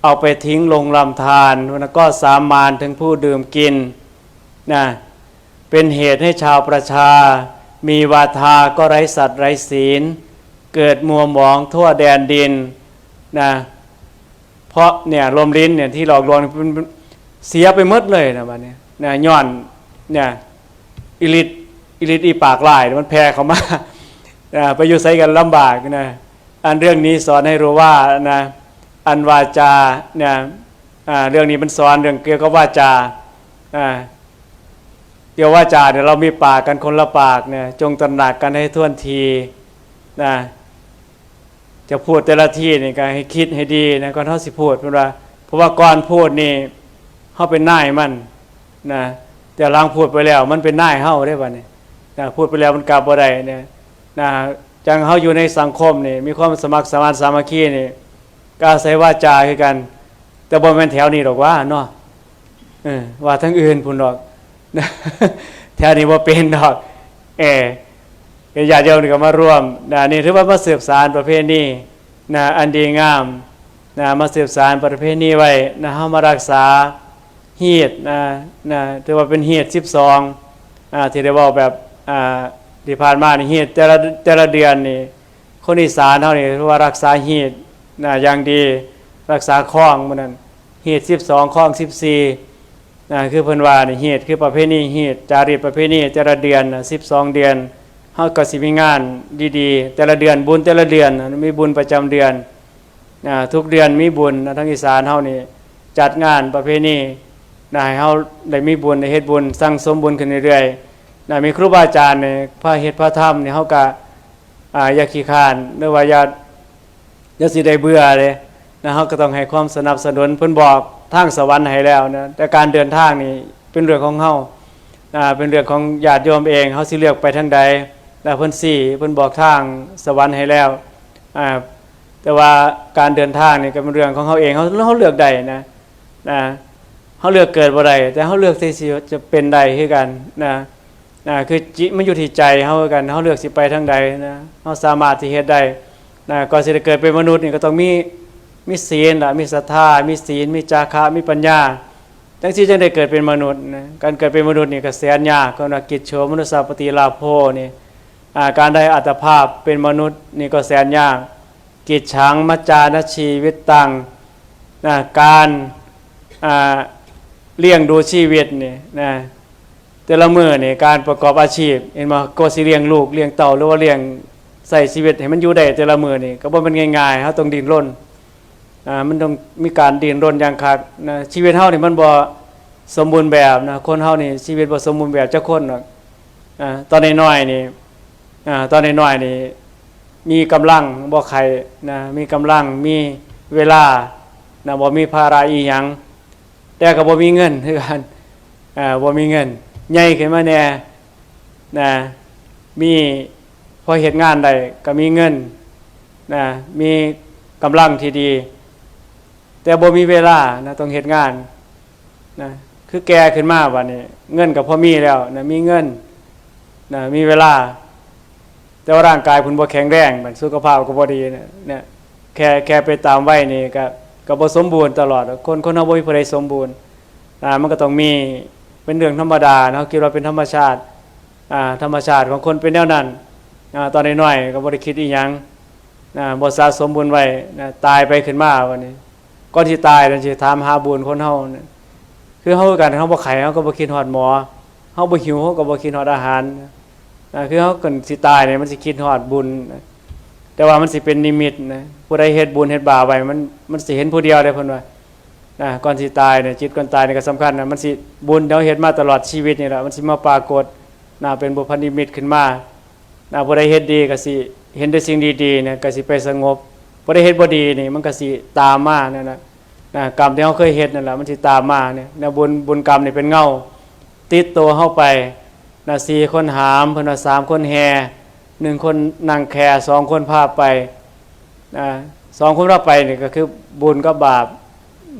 เอาไปทิ้งลงลำธาร เพิ่นว่าก็สามานถึงผู้ดื่มกินนะ เป็นเหตุให้ชาวประชา มีวาทาก็ไร้สัตว์ไร้ศีล เกิดมัวหมองทั่วแดนดินนะ เพราะเนี่ยลมลิ้นเนี่ยที่หลอกลวงมันเสียไปหมดเลยนะบัดนี้นะ ย้อนเนี่ย อิริด อิริดอีปากร้ายมันแผ่เข้ามา อ่า ไปอยู่ไสกันลำบากนะ อันเรื่องนี้สอนให้รู้ว่านะ อันวาจาเนี่ย อ่า เรื่องนี้มันสอนเรื่องเกี่ยวกับวาจา อ่า เกี่ยววาจาเนี่ย เรามีปากกันคนละปากเนี่ย จงตระหนักกันให้ถ้วนทีนะ จะพูดแต่ละทีนี่ก็ให้คิดให้ดีนะ ก่อนเฮาสิพูด เพิ่นว่า เพราะว่าก่อนพูดนี่เฮาเป็นนายมันนะ แต่หลังพูดไปแล้วมันเป็นนายเฮาเด้บัดนี้นะ พูดไปแล้วมันกลับบ่ได้เนี่ยนะ จังเฮาอยู่ในสังคมนี่ มีความสมัครสมานสามัคคีนี่ ก็อาศัยวาจาคือกัน แต่บ่แม่นแถวนี้ดอกว่าเนาะ เออ ว่าทางอื่นพุ้นดอก แถวนี้บ่เป็นดอก เออ ญาติโยมนี่ก็มาร่วมนะ นี่ถือว่ามาสืบสานประเพณีนะ อันดีงามนะ มาสืบสานประเพณีไว้นะ เฮามารักษาฮีตนะ นะ ถือว่าเป็นฮีตสิบสอง อ่า ที่ได้เว้าแบบ อ่า ที่ผ่านมานี่ ฮีตแต่ละ แต่ละเดือนนี่ คนอีสานเฮานี่ถือว่ารักษาฮีตนะ อย่างดี รักษาคองมื้อนั้น ฮีตสิบสอง คองสิบสี่นะ คือเพิ่นว่านี่ ฮีตคือประเพณีฮีต จารีตประเพณีแต่ละเดือนนะ สิบสอง เดือน เฮาก็สิมีงานดีๆ แต่ละเดือน บุญแต่ละเดือนนะ มีบุญประจำเดือน อ่า ทุกเดือนมีบุญนะ ทางอีสานเฮานี่จัดงานประเพณีนะ ให้เฮาได้มีบุญ ได้เฮ็ดบุญ สั่งสมบุญขึ้นเรื่อยๆนะ มีครูบาอาจารย์นี่พาเฮ็ดพาทำนี่ เฮาก็ อ่า อย่าขี้คร้าน หรือว่าอย่า อย่าสิได้เบื่อเลยนะ เฮาก็ต้องให้ความสนับสนุน เพิ่นบอกทางสวรรค์ให้แล้วนะ แต่การเดินทางนี่ เป็นเรื่องของเฮา อ่า เป็นเรื่องของญาติโยมเอง เฮาสิเลือกไปทางใด แล้วเพิ่นชี้ เพิ่นบอกทางสวรรค์ให้แล้ว อ่า แต่ว่าการเดินทางนี่ก็เป็นเรื่องของเฮาเอง เฮา เฮาเลือกได้นะ นะ เฮาเลือกเกิดบ่ได้ แต่เฮาเลือกที่สิจะเป็นได้คือกันนะ นะ คือจิ มันอยู่ที่ใจเฮาคือกัน เฮาเลือกสิไปทางใดนะ เฮาสามารถที่เฮ็ดได้นะ ก่อนสิได้เกิดเป็นมนุษย์นี่ก็ต้องมี มีศีลล่ะ มีศรัทธา มีศีล มีจาคะ มีปัญญา จั่งซี้จั่งได้เกิดเป็นมนุษย์นะ การเกิดเป็นมนุษย์นี่ก็แสนยาก เพิ่นว่า กิจโฉมนุสสาปฏิลาโภ นี่ อ่า การได้อัตภาพเป็นมนุษย์นี่ก็แสนยาก กิจฉังมัจจานะชีวิตตัง นะ การ อ่า เลี้ยงดูชีวิตนี่นะ แต่ละมื้อนี่ การประกอบอาชีพ เห็นบ่ กว่าสิเลี้ยงลูกเลี้ยงเต้า หรือว่าเลี้ยง ใช้ชีวิตให้มันอยู่ได้แต่ละมื้อนี่ ก็บ่แม่นง่ายๆ เฮาต้องดิ้นรน อ่า มันต้องมีการดิ้นรนอย่างคักนะ ชีวิตเฮานี่มันบ่สมบูรณ์แบบนะ คนเฮานี่ชีวิตบ่สมบูรณ์แบบจักคนดอก อ่า ตอนน้อยๆ นี่ อ่า ตอนน้อยๆ นี่ มีกำลังบ่ไข้นะ มีกำลัง มีเวลานะ บ่มีภาระอีหยัง แต่ก็บ่มีเงินคือกัน อ่า บ่มีเงิน ใหญ่ขึ้นมาแหน่นะ มีพอเฮ็ดงานได้ก็มีเงินนะ มีกำลังที่ดี แต่บ่มีเวลานะ ต้องเฮ็ดงานนะ คือแก่ขึ้นมาบัดนี้ เงินก็พอมีแล้วนะ มีเงินนะ มีเวลา แต่ว่าร่างกายเพิ่นบ่แข็งแรง บัดสุขภาพก็บ่ดีนะ เนี่ย แค่ แค่ไปตามวัยนี่ก็ ก็บ่สมบูรณ์ตลอด คน คนเฮาบ่มีผู้ใดสมบูรณ์ อ่า มันก็ต้องมี เป็นเรื่องธรรมดาเนาะ คิดว่าเป็นธรรมชาติ อ่า ธรรมชาติของคนเป็นแนวนั้น อ่า ตอนน้อยๆ ก็บ่ได้คิดอีหยัง อ่า บ่สะสมบุญไว้นะ ตายไปขึ้นมาบัดนี้ ก่อนสิตายนั่นสิถามหาบุญคนเฮานะ คือเฮาคือกัน เฮาบ่ไข้ เฮาก็บ่คิดฮอดหมอ เฮาบ่หิว เฮาก็บ่คิดฮอดอาหาร อ่า คือเฮาก่อนสิตายเนี่ย มันสิคิดฮอดบุญนะ แต่ว่ามันสิเป็นนิมิตนะ ผู้ใดเฮ็ดบุญเฮ็ดบาปไว้ มัน มันสิเห็นผู้เดียวเด้ เพิ่นว่า นะ ก่อนสิตายเนี่ย จิตก่อนตายเนี่ยก็สำคัญนะ มันสิ บุญที่เฮาเฮ็ดมาตลอดชีวิตนี่แหละ มันสิมาปรากฏนะ เป็นบุพนิมิตขึ้นมานะ ผู้ใดเฮ็ดดีก็สิเห็นแต่สิ่งดีๆ เนี่ย ก็สิไปสงบ ผู้ใดเฮ็ดบ่ดีนี่ มันก็สิตามมานั่นน่ะนะ กรรมที่เฮาเคยเฮ็ดนั่นแหละ มันสิตามมาเนี่ยนะ บุญ บุญกรรมนี่เป็นเงา ติดตัวเฮาไปนะ สี่คนหาม เพิ่นว่า สามคนแห่ หนึ่งคนนั่งแค สองคนพาไปนะ สองคนพาไปนี่ก็คือบุญกับบาป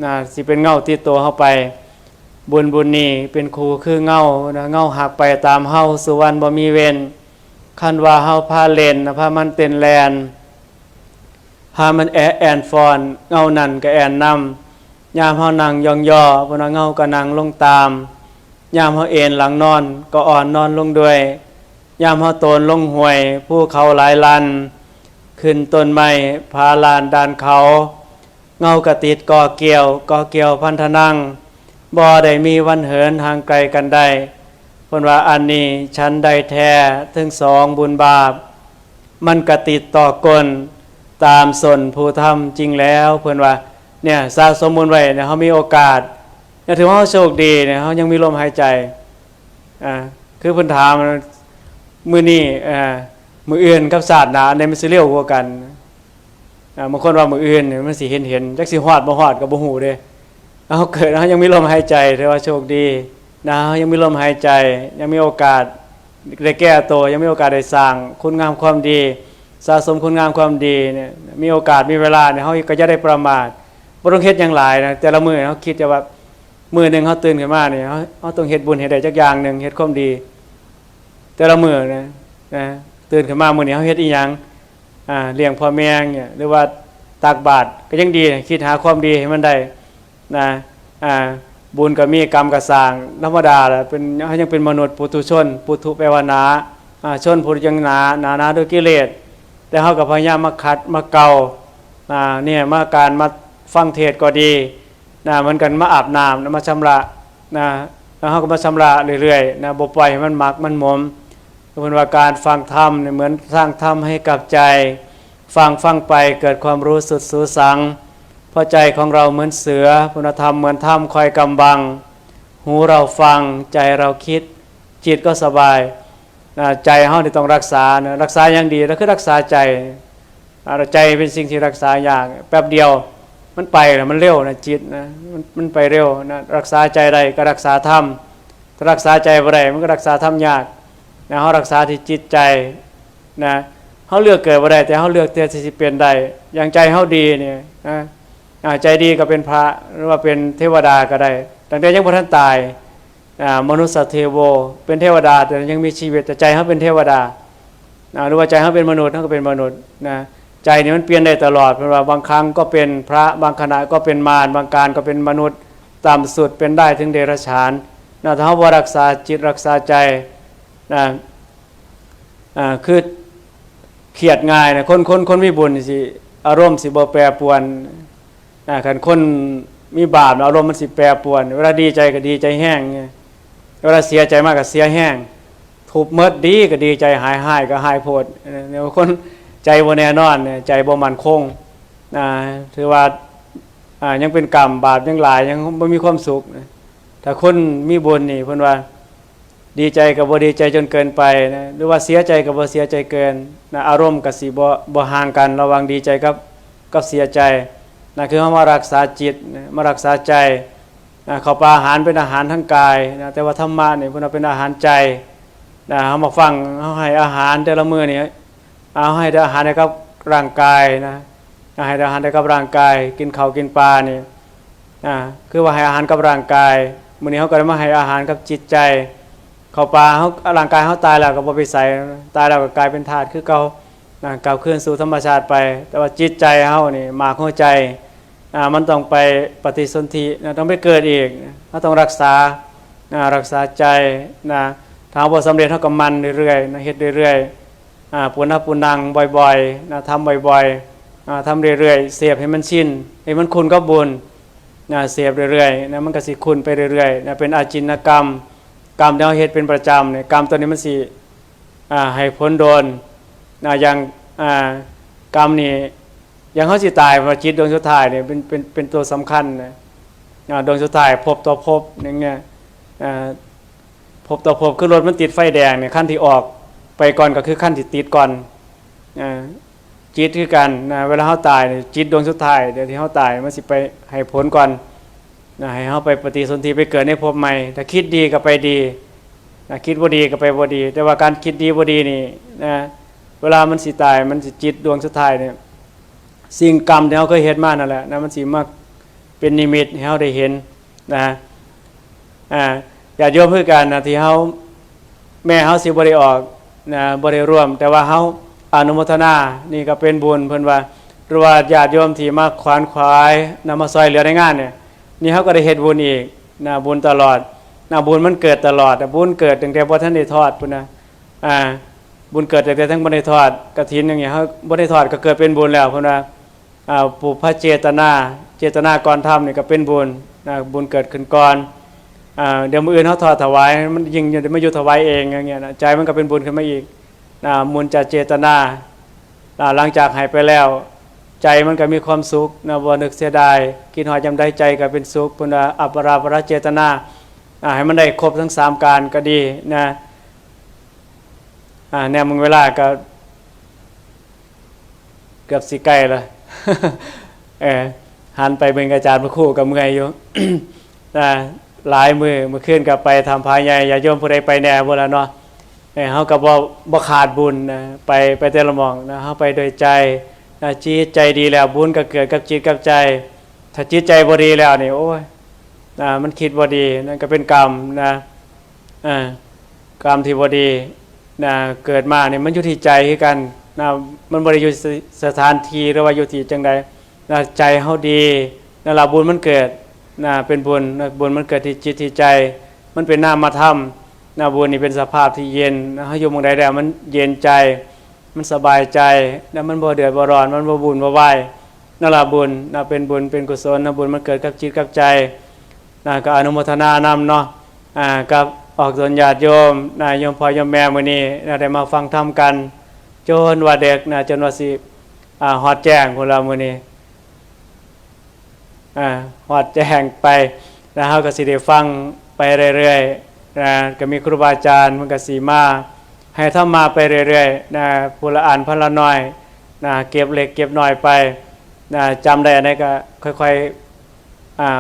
นะ สิเป็นเงาติดตัวเฮาไป บุญ บุญนี่เป็นครูคือเงานะ เงาหักไปตามเฮา สุวรรณบ่มีเว้น คันว่าเฮาพาเล่นนะ พามันเต้นแล่น พามันแอะแอ่นฟ้อน เงานั่นก็แอ่นนำ ยามเฮานั่งย่องย่อ เพิ่นว่าเงาก็นั่งลงตาม ยามเฮาเอนหลังนอน ก็อ่อนนอนลงด้วย ยามเฮาโตนลงห้วย ภูเขาหลายลัน ขึ้นต้นไม้ ผาลานด่านเขา เงาก็ติดก่อเกี่ยว ก่อเกี่ยวพันธนัง บ่ได้มีวันเหินห่างไกลกันได้ เพิ่นว่าอันนี้ฉันใดแท้ ทั้งสองบุญบาป มันก็ติดต่อกัน ตามส้นผู้ทำจริงแล้ว เพิ่นว่า เนี่ย สะสมบุญไว้เนี่ย เฮามีโอกาส เนี่ย ถือว่าเฮาโชคดีเนี่ย เฮายังมีลมหายใจ อ่า คือเพิ่นถาม มื้อนี้ อ่า มื้ออื่นกับชาติหน้า อันใดมันสิเร็วกว่ากัน อ่า บางคนว่ามื้ออื่นเนี่ยมันสิเห็นเห็น จักสิฮอดบ่ฮอดก็บ่ฮู้เด้ เฮาเกิด เฮายังมีลมหายใจ ถือว่าโชคดีนะ เฮายังมีลมหายใจ ยังมีโอกาสได้แก้ตัว ยังมีโอกาสได้สร้างคุณงามความดี สะสมคุณงามความดีเนี่ย มีโอกาส มีเวลาเนี่ย เฮาก็อย่าได้ประมาท บ่ต้องเฮ็ดหยังหลายนะ แต่ละมื้อเฮาคิดแต่ว่า มื้อหนึ่งเฮาตื่นขึ้นมาเนี่ย เฮา เฮาต้องเฮ็ดบุญให้ได้จักอย่างหนึ่ง เฮ็ดความดี แต่ละมื้อนะ นะ ตื่นขึ้นมามื้อนี้เฮาเฮ็ดอีหยัง อ่า เลี้ยงพ่อแม่เนี่ย หรือว่าตักบาตรก็ยังดี คิดหาความดีให้มันได้นะ อ่า บุญก็มี กรรมก็สร้าง ธรรมดาแหละ เป็น เฮายังเป็นมนุษย์ ปุถุชน ปุถุแปลว่าหนา อ่า ชน ปุถุยังหนา หนา หนาด้วยกิเลส แต่เฮาก็พยายามมาขัด มาเกลา อ่า เนี่ย มาการมาฟังเทศน์ก็ดี นะ เหมือนกัน มาอาบน้ำนะ มาชำระนะ แล้วเฮาก็มาชำระเรื่อยๆ นะ บ่ปล่อยให้มันหมักมันหมม เพิ่นว่าการฟังธรรมเนี่ยเหมือนสร้างธรรมให้กับใจ ฟัง ฟังไปเกิดความรู้สุดสูสัง เพราะใจของเราเหมือนเสือ เพิ่นว่าธรรมเหมือนถ้ำคอยกำบัง หูเราฟัง ใจเราคิด จิตก็สบาย นะ ใจเฮานี่ต้องรักษานะ รักษาอย่างดี ก็คือรักษาใจ อ่า ใจเป็นสิ่งที่รักษายาก แป๊บเดียวมันไปแล้ว มันเร็วนะ จิตนะ มัน มันไปเร็วนะ รักษาใจได้ก็รักษาธรรม ถ้ารักษาใจบ่ได้ มันก็รักษาธรรมยากนะ เฮารักษาที่จิตใจนะ เฮาเลือกเกิดบ่ได้ แต่เฮาเลือกที่สิเป็นได้ อย่างใจเฮาดีเนี่ยนะ อ่า ใจดีก็เป็นพระ หรือว่าเป็นเทวดาก็ได้ ตั้งแต่ยังบ่ทันตาย อ่า มนุสสะเทโว เป็นเทวดา แต่ยังมีชีวิต แต่ใจเฮาเป็นเทวดา อ่า หรือว่าใจเฮาเป็นมนุษย์ เฮาก็เป็นมนุษย์นะ ใจนี่มันเปลี่ยนได้ตลอด เพิ่นว่าบางครั้งก็เป็นพระ บางขณะก็เป็นมาร บางการก็เป็นมนุษย์ ต่ำสุดเป็นได้ถึงเดรัจฉานนะ ถ้าเฮาบ่รักษาจิตรักษาใจนะ อ่า คือเครียดง่ายนะ คน คน คนมีบุญนี่สิ อารมณ์สิบ่แปรปรวนนะ คันคนมีบาปนะ อารมณ์มันสิแปรปรวน เวลาดีใจก็ดีใจแฮง เวลาเสียใจมากก็เสียแฮง ทุกข์หมด ดีก็ดีใจ หาย ฮ้ายก็ฮ้ายโพด เนี่ย คนใจบ่แน่นอนเนี่ย ใจบ่มั่นคงนะ ถือว่า อ่า ยังเป็นกรรม บาปยังหลาย ยังบ่มีความสุขนะ ถ้าคนมีบุญนี่ เพิ่นว่า ดีใจก็บ่ดีใจจนเกินไปนะ หรือว่าเสียใจก็บ่เสียใจเกินนะ อารมณ์ก็สิบ่ บ่ห่างกันระหว่างดีใจกับ กับเสียใจนะ คือเฮามารักษาจิตนะ มารักษาใจนะ ข้าวปลาอาหารเป็นอาหารทางกายนะ แต่ว่าธรรมะนี่เพิ่นว่าเป็นอาหารใจนะ เฮามาฟัง เฮาให้อาหารแต่ละมื้อนี่ เอาให้อาหารให้กับร่างกายนะ ให้อาหารให้กับร่างกาย กินข้าวกินปลานี่ อ่า คือว่าให้อาหารกับร่างกาย มื้อนี้เฮาก็ได้มาให้อาหารกับจิตใจ ข้าวปลาเฮา ร่างกายเฮาตายแล้วก็บ่ไปไส ตายแล้วก็กลายเป็นธาตุคือเก่านะ กลับคืนสู่ธรรมชาติไป แต่ว่าจิตใจเฮานี่ หมากหัวใจ อ่า มันต้องไปปฏิสนธินะ ต้องไปเกิดอีก เฮาต้องรักษา อ่า รักษาใจนะ ถ้าเฮาบ่สำเร็จ เฮาก็หมั่นเรื่อยๆนะ เฮ็ดเรื่อยๆ อ่า ปุณณะปุณณัง บ่อยๆนะ ทำบ่อยๆ อ่า ทำเรื่อยๆ เสพให้มันชิน ให้มันคุ้นกับบุญนะ เสพเรื่อยๆนะ มันก็สิคุ้นไปเรื่อยๆนะ เป็นอาจินกรรม กรรมที่เฮาเฮ็ดเป็นประจำเนี่ย กรรมตัวนี้มันสิ อ่า ให้ผลโดนนะ อย่าง อ่า กรรมนี่ อย่างเฮาสิตาย ว่าจิตดวงสุดท้ายเนี่ย เป็น เป็น เป็นตัวสำคัญนะ อ่า ดวงสุดท้าย ภพต่อภพอย่างเงี้ย อ่า ภพต่อภพ คือรถมันติดไฟแดงเนี่ย คันที่ออกไปก่อนก็คือคันที่ติดก่อน อ่า จิตคือกันนะ เวลาเฮาตายเนี่ย จิตดวงสุดท้าย เดี๋ยวที่เฮาตาย มันสิไปให้ผลก่อนนะ ให้เฮาไปปฏิสนธิ ไปเกิดในภพใหม่ ถ้าคิดดีก็ไปดีนะ คิดบ่ดีก็ไปบ่ดี แต่ว่าการคิดดีบ่ดีนี่นะ เวลามันสิตาย มันสิ จิตดวงสุดท้ายเนี่ย สิ่งกรรมที่เฮาเคยเฮ็ดมานั่นแหละนะ มันสิมาเป็นนิมิตให้เฮาได้เห็นนะ อ่า ญาติโยมคือกันนะ ที่เฮา แม้เฮาสิบ่ได้ออกนะ บ่ได้ร่วม แต่ว่าเฮาอนุโมทนา นี่ก็เป็นบุญ เพิ่นว่า หรือว่าญาติโยมที่มาขวนขวายนะ มาซอยเหลือในงานเนี่ย นี่เฮาก็ได้เฮ็ดบุญอีกนะ บุญตลอดนะ บุญมันเกิดตลอดนะ บุญเกิดตั้งแต่บ่ทันได้ทอดพุ้นนะ อ่า บุญเกิดตั้งแต่ทั้งบ่ได้ทอด กฐินอย่างเงี้ย เฮาบ่ได้ทอดก็เกิดเป็นบุญแล้ว เพิ่นว่า อ่า ปุพพเจตนา เจตนาก่อนทำนี่ก็เป็นบุญนะ บุญเกิดขึ้นก่อน อ่า เดี๋ยวมื้ออื่นเฮาทอดถวาย มันยิ่งอยู่ มาอยู่ถวายเองอย่างเงี้ยนะ ใจมันก็เป็นบุญขึ้นมาอีกนะ มุญจะเจตนา อ่า หลังจากให้ไปแล้ว ใจมันก็มีความสุขนะ บ่นึกเสียดาย คิดฮอดยามใดใจก็เป็นสุข เพิ่นว่าอัปปราประเจตนา อ่า ให้มันได้ครบทั้งสามการก็ดีนะ อ่า แนมมึงเวลาก็ เกือบสิใกล้ละ เออ หันไปเบิ่งอาจารย์พระครูก็เมื่อยอยู่ นะ หลายมื้อ มื้อคืนก็ไปถ้ำผาใหญ่ ญาติโยมผู้ใดไปแหน่บ่ล่ะเนาะ เออ เฮาก็บ่ บ่ขาดบุญนะ ไป ไปแต่ละหม่องนะ เฮาไปด้วยใจนะ จิตใจดีแล้ว บุญก็เกิดกับจิตกับใจ ถ้าจิตใจบ่ดีแล้วนี่ โอ้ย นะ มันคิดบ่ดี นั่นก็เป็นกรรมนะ อ่า กรรมที่บ่ดีนะ เกิดมาเนี่ยมันอยู่ที่ใจคือกันนะ มันบ่ได้อยู่ส สถานที่หรือว่าอยู่ที่จังใดนะ ใจเฮาดีนั่นล่ะบุญมันเกิดนะ เป็นบุญนะ บุญมันเกิดที่จิตที่ใจ มันเป็นนามธรรมนะ บุญนี่เป็นสภาพที่เย็นนะ เฮาอยู่หม่องใดแล้วมันเย็นใจ มันสบายใจนะ มันบ่เดือดบ่ร้อน มันบ่วุ่นบ่วาย นั่นล่ะบุญนะ เป็นบุญเป็นกุศลนะ บุญมันเกิดกับจิตกับใจนะ ก็อนุโมทนานำเนาะ อ่า กับออกตนญาติโยมนะ โยมพ่อโยมแม่มื้อนี้นะ ได้มาฟังธรรมกัน จนว่าเด็กนะ จนว่าสิ อ่า ฮอดแจ้งพุ้นละมื้อนี้ อ่า ฮอดแจ้งไปนะ เฮาก็สิได้ฟังไปเรื่อยๆนะ ก็มีครูบาอาจารย์เพิ่นก็สิมาให้ธรรมะไปเรื่อยๆนะ ผู้ละอันพันละน้อยนะ เก็บเล็กเก็บน้อยไปนะ จำได้อันใดก็ค่อยๆ อ่า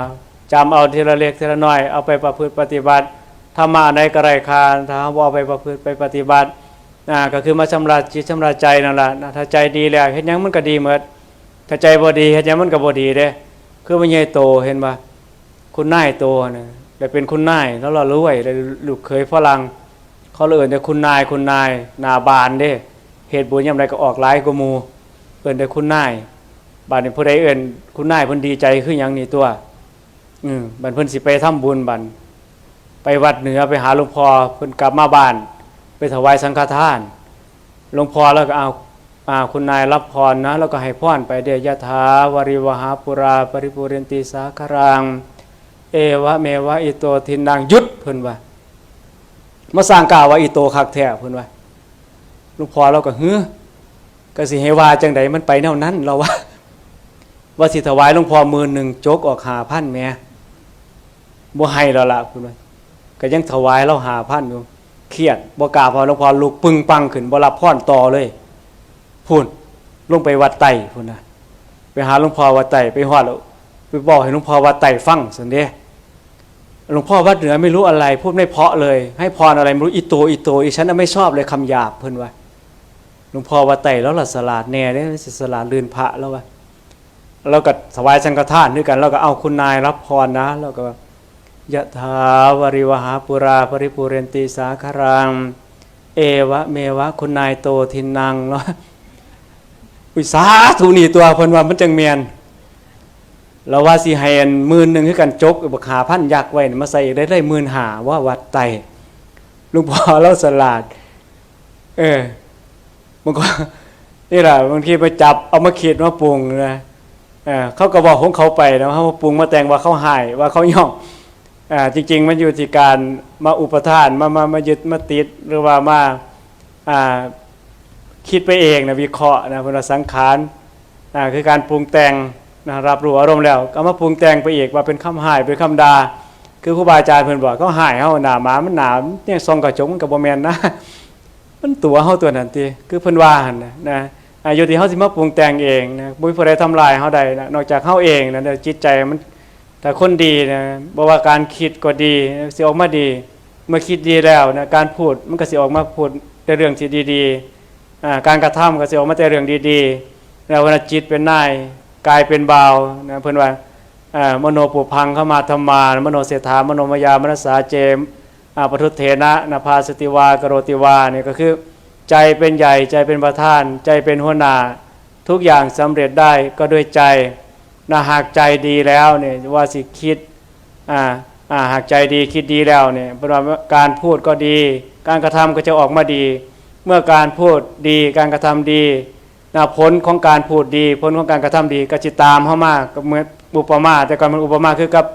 จำเอาทีละเล็กทีละน้อย เอาไปประพฤติปฏิบัติ ธรรมะอันใดก็ไร้ค่า ถ้าเฮาบ่เอาไปประพฤติไปปฏิบัติ อ่า ก็คือมาชำระจิตชำระใจนั่นล่ะนะ ถ้าใจดีแล้ว เฮ็ดหยังมันก็ดีหมด ถ้าใจบ่ดี เฮ็ดหยังมันก็บ่ดีเด้ คือแม่ใหญ่โต เห็นบ่ คุณนายโตน่ะ ได้เป็นคุณนาย แล้วล่ะรวย แล้วลูกเขยฝรั่ง เขาเลยเอิ้นแต่คุณนาย คุณนาย หน้าบานเด้ เฮ็ดบุญยามใดก็ออกหลายกว่าหมู่ เอิ้นแต่คุณนาย บาดนี้ผู้ใดเอิ้นคุณนาย เพิ่นดีใจคือหยังนี่ตั่ว อืม บัดเพิ่นสิไปทำบุญบัด ไปวัดเหนือไปหาหลวงพ่อ เพิ่นกลับมาบ้าน ไปถวายสังฆทาน หลวงพ่อแล้วก็เอา อ่า คุณนายรับพรนะ แล้วก็ให้พรไปเด้อ ยะถาวาริวหาปูราปริปูเรนติสาคารัง เอวะเมวะอิโตทินนัง หยุด เพิ่นว่า มาสร้างกล่าวว่าอิโตคักแท้ เพิ่นว่า หลวงพ่อเราก็ "หือ ก็สิให้ว่าจังใด มันไปแนวนั้น" เราว่า ว่าสิถวายหลวงพ่อหมื่นหนึ่ง จกออกห้าพันแหม บ่ให้แล้วล่ะ เพิ่นว่า ก็ยังถวายเราห้าพันอยู่ เครียด บ่กล้า เพราะหลวงพ่อลุกปึ้งปังขึ้น บ่รับพรต่อเลย พู้น ลงไปวัดไต่พู้นนะ ไปหาหลวงพ่อวัดไต่ ไปฮอดแล้ว ไปบอกให้หลวงพ่อวัดไต่ฟังซั่นเด้ หลวงพ่อวัดเหนือไม่รู้อะไร พูดไม่เพราะเลย ให้พรอะไรไม่รู้ อีโต อีโต อีฉันน่ะไม่ชอบเลยคำหยาบ เพิ่นว่า หลวงพ่อวัดไต่แล้วล่ะฉลาดแน่เด้ สิฉลาดลื่นพระแล้ววะ แล้วก็ถวายสังฆทานด้วยกัน แล้วก็เอาคุณนายรับพรนะ แล้วก็ ยะถาวาริวหาปูราปริปูเรนติสาคารัง เอวะเมวะ คุณนายโตทินนัง แล้ว อุย สาธุนี่ตัว เพิ่นว่ามันจังแม่น เราว่าสิให้อันหมื่นหนึ่งคือกัน จกบักห้าพันยักษ์ไว้นี่ มาใส่อีกได้ ได้หมื่นห้า ว่าวัดไต่ หลวงพ่อเราฉลาด เออ มันก็ นี่แหละ บางทีไปจับเอามาคิดมาปรุงนะ เออ เขาก็บอกของเขาไปนะ เขามาปรุงมาแต่งว่าเขาให้ ว่าเขาย่อง อ่า จริงๆ มันอยู่ที่การมาอุปทาน มา มา มายึดมาติด หรือว่ามา อ่า คิดไปเองนะ วิเคราะห์นะ เพิ่นว่าสังขาร อ่า คือการปรุงแต่งนะ รับรู้อารมณ์แล้ว ก็เอามาปรุงแต่งไปอีก ว่าเป็นคำให้ เป็นคำด่า คือครูบาอาจารย์เพิ่นบอก เขาให้เฮา หน้าหมามันหนา มันยังส่องกระจก มันก็บ่แม่นนะ มันตั๋วเฮาตั๋วนั้นติ คือเพิ่นว่าหั่นน่ะนะ อ่า อยู่ที่เฮาสิมาปรุงแต่งเองนะ บ่มีผู้ใดทำลายเฮาได้นะ นอกจากเฮาเองนะ จิตใจมัน ถ้าคนดีนะ บ่ว่าการคิดก็ดี สิออกมาดี เมื่อคิดดีแล้วนะ การพูดมันก็สิออกมาพูดแต่เรื่องที่ดีๆ อ่า การกระทำก็สิออกมาแต่เรื่องดีๆ แล้วเวลาจิตเป็นนาย กายเป็นบ่าวนะ เพิ่นว่า อ่า มโนปุพพังขมาธัมมา มโนเศรษฐา มโนมยา มนัสสาเจ อ่า ปทุตเถนะนะ ภาสติวา กโรติวา เนี่ยก็คือ ใจเป็นใหญ่ ใจเป็นประธาน ใจเป็นหัวหน้า ทุกอย่างสำเร็จได้ก็ด้วยใจนะ หากใจดีแล้วเนี่ย ว่าสิคิด อ่า อ่า หากใจดีคิดดีแล้วเนี่ย เพิ่นว่าการพูดก็ดี การกระทำก็จะออกมาดี เมื่อการพูดดี การกระทำดีนะ ผลของการพูดดี ผลของการกระทำดีก็สิตามเฮามา ก็เหมือนอุปมา แต่ก่อนมันอุปมาคือกับ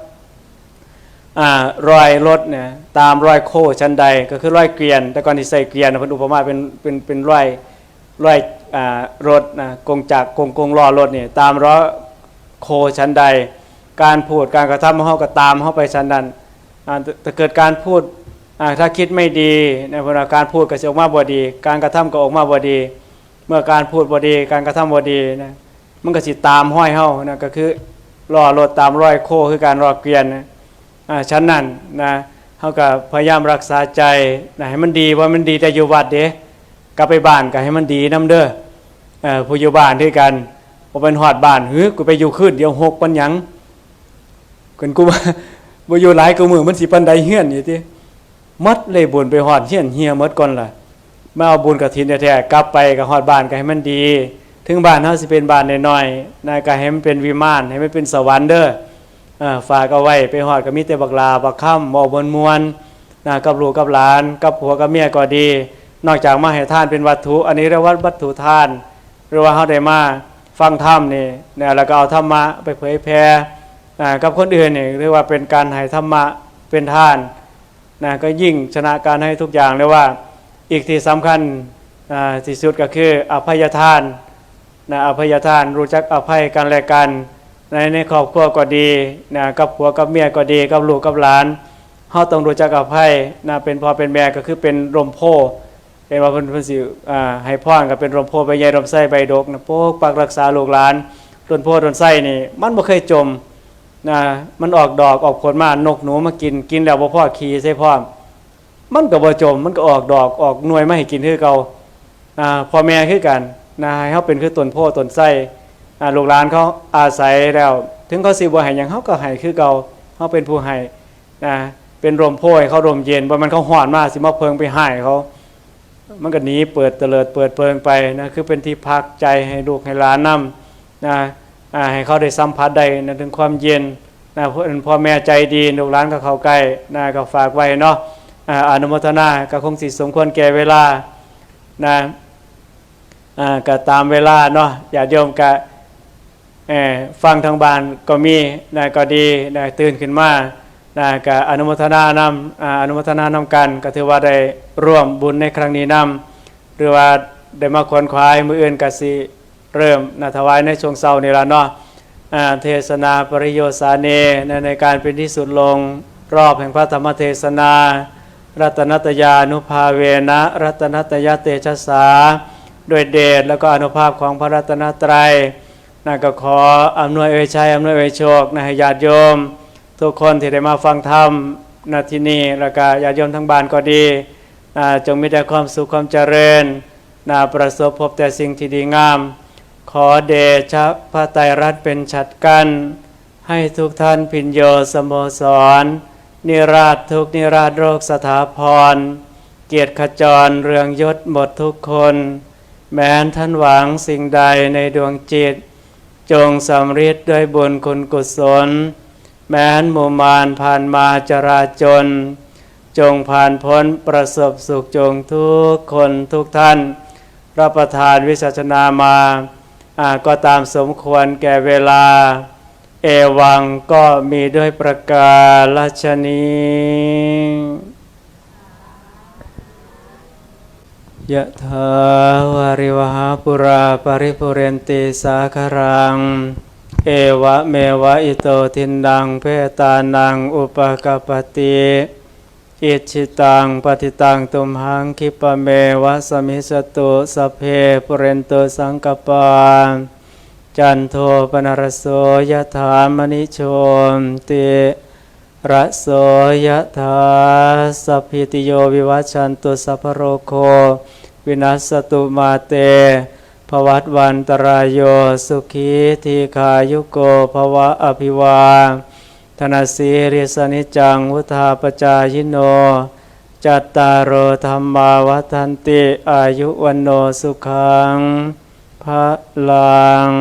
อ่า รอยรถเนี่ย ตามรอยโคฉันใด ก็คือรอยเกวียน แต่ก่อนที่ใส่เกวียนน่ะ เพิ่นอุปมาเป็น เป็น เป็นรอย รอย อ่า รถนะ กงจักร กง กงล้อรถนี่ ตามรอยโคฉันใด การพูด การกระทำของเฮาก็ตามเฮาไปฉันนั้น อ่า ถ้าเกิดการพูด อ่า ถ้าคิดไม่ดีนะ เพิ่นว่าการพูดก็สิออกมาบ่ดี การกระทำก็ออกมาบ่ดี เมื่อการพูดบ่ดี การกระทำบ่ดีนะ มันก็สิตามห้อยเฮานะ ก็คือล้อรถตามรอยโค คือการล้อเกวียนนะ อ่า ฉะนั้นนะ เฮาก็พยายามรักษาใจนะ ให้มันดี ว่ามันดีแต่อยู่วัดเด้ กลับไปบ้านก็ให้มันดีนำเด้อ เอ่อ ผู้อยู่บ้านคือกัน บ่เป็นฮอดบ้าน "หือ กูไปอยู่คืนเดียวหกปานหยัง คันกู บ่อยู่หลายกว่ามื้อ มันสิปานใดเฮือน" นี่ติ หมดเลยบุญไปฮอดเฮือนเหี่ยหมดก่อนล่ะ มาเอาบุญกฐินแท้ๆ กลับไปก็ฮอดบ้านก็ให้มันดี ถึงบ้านเฮาสิเป็นบ้านน้อยๆ นะ ก็ให้มันเป็นวิมาน ให้มันเป็นสวรรค์เด้อ เอ่อ ฝากเอาไว้ ไปฮอดก็มีแต่บักหล้าบักคำ เว้าม่วนๆ นะ กับลูกกับหลาน กับผัวกับเมียก็ดี นอกจากมาให้ทานเป็นวัตถุ อันนี้เรียกว่าวัตถุทาน หรือว่าเฮาได้มาฟังธรรมนี่นะ แล้วก็เอาธรรมะไปเผยแผ่ อ่า กับคนอื่นนี่ เรียกว่าเป็นการให้ธรรมะเป็นทาน นะ ก็ยิ่งชนะการให้ทุกอย่าง เรียกว่าอีกที่สำคัญ อ่า ที่สุดก็คืออภัยทาน นะ อภัยทาน รู้จักอภัยกันและกัน ใน ในครอบครัวก็ดี นะ กับผัวกับเมียก็ดี กับลูกกับหลาน เฮาต้องรู้จักอภัย นะ เป็นพ่อเป็นแม่ก็คือเป็นร่มโพธิ์ เห็นว่าเพิ่น เพิ่นสิ อ่า ให้พรก็เป็นร่มโพธิ์ใบใหญ่ ร่มไทรใบดก นะ ปกปักรักษาลูกหลาน ต้นโพธิ์ต้นไทรนี่ มันบ่เคยจม นะ มันออกดอกออกผลมา นกหนูมากิน กินแล้วบ่พอขี้ใส่พร้อม มันก็บ่จม มันก็ออกดอกออกหน่วยมาให้กินคือเก่า อ่า พ่อแม่คือกัน นะ ให้เฮาเป็นคือต้นโพธิ์ต้นไทร อ่า ลูกหลานเขาอาศัยแล้ว ถึงเขาสิบ่ให้หยัง เฮาก็ให้คือเก่า เฮาเป็นผู้ให้ นะ เป็นร่มโพธิ์ให้เขาร่มเย็น บ่แม่นเขาฮ้อนมาสิมาเพิงไปฮ้ายเขา มันก็หนีเปิดเตลิดเปิดเปิงไปนะ คือเป็นที่พักใจให้ลูกให้หลานนำ นะ อ่า ให้เขาได้สัมผัสได้นะ ถึงความเย็นนะ พ่อ พ่อแม่ใจดี ลูกหลานก็เข้าใกล้นะ ก็ฝากไว้เนาะ อ่า อนุโมทนา ก็คงสิสมควรแก่เวลานะ อ่า ก็ตามเวลาเนาะ ญาติโยมก็ เอ่อ ฟังทางบ้านก็มีนะ ก็ดีนะ ตื่นขึ้นมานะ ก็อนุโมทนานำ อ่า อนุโมทนานำกัน ก็ถือว่าได้ร่วมบุญในครั้งนี้นำ หรือว่าได้มาขวนขวาย มื้ออื่นก็สิเริ่มนะ ถวายในช่วงเช้านี่ล่ะเนาะ อ่า เทศนาปริโยสาเนนะ ในการเป็นที่สุดลง รอบแห่งพระธรรมเทศนา รัตนัตยานุภาเวนะ รัตนัตยเตชะสา ด้วยเดชแล้วก็อานุภาพของพระรัตนตรัย นะ ก็ขออำนวยอวยชัย อำนวยอวยโชคนะ ให้ญาติโยมทุกคนที่ได้มาฟังธรรมนะ ที่นี่ แล้วก็ญาติโยมทั้งบ้านก็ดีนะ จงมีแต่ความสุขความเจริญนะ ประสบพบแต่สิ่งที่ดีงาม ขอเดชะพระไตรรัตน์เป็นฉัตรกั้น ให้ทุกท่านพิญโยสโมสร นิราชทุกข์นิราชโรคสถาพร เกียรติขจรเรืองยศหมดทุกคน แม้นท่านหวังสิ่งใดในดวงจิต จงสำเร็จด้วยบุญคุณกุศล แม้นหมู่มารผ่านมาจราจน จงผ่านพ้นประสบสุขจงทุกคนทุกท่าน รับประทานวิสัชนามา อ่า ก็ตามสมควรแก่เวลา เอวังก็มีด้วยประการฉะนี้ ยะถาวาริวหาปุราปริปุเรนติสาคารัง เอวะเมวะอิโตทินนังเปตานังอุปกปปติ อิจฉิตังปฏิตังตุมหังคิปะเมวะสมิจจตุ สัพเพปุเรนตุสังกปา จันโทปนรสโสยะถามณิโชติระโสยะถา สัพพิติโยวิวัชชันตุ สัพพะโรโควินัสสตุมาเต ภวัตวันตรายโย สุขีทีคายุโกภวะ อภิวาทนสีริสนิจจังวุธาปจายิโน จัตตาโรธรรมาวัฒนติ อายุวันโนสุขังพลัง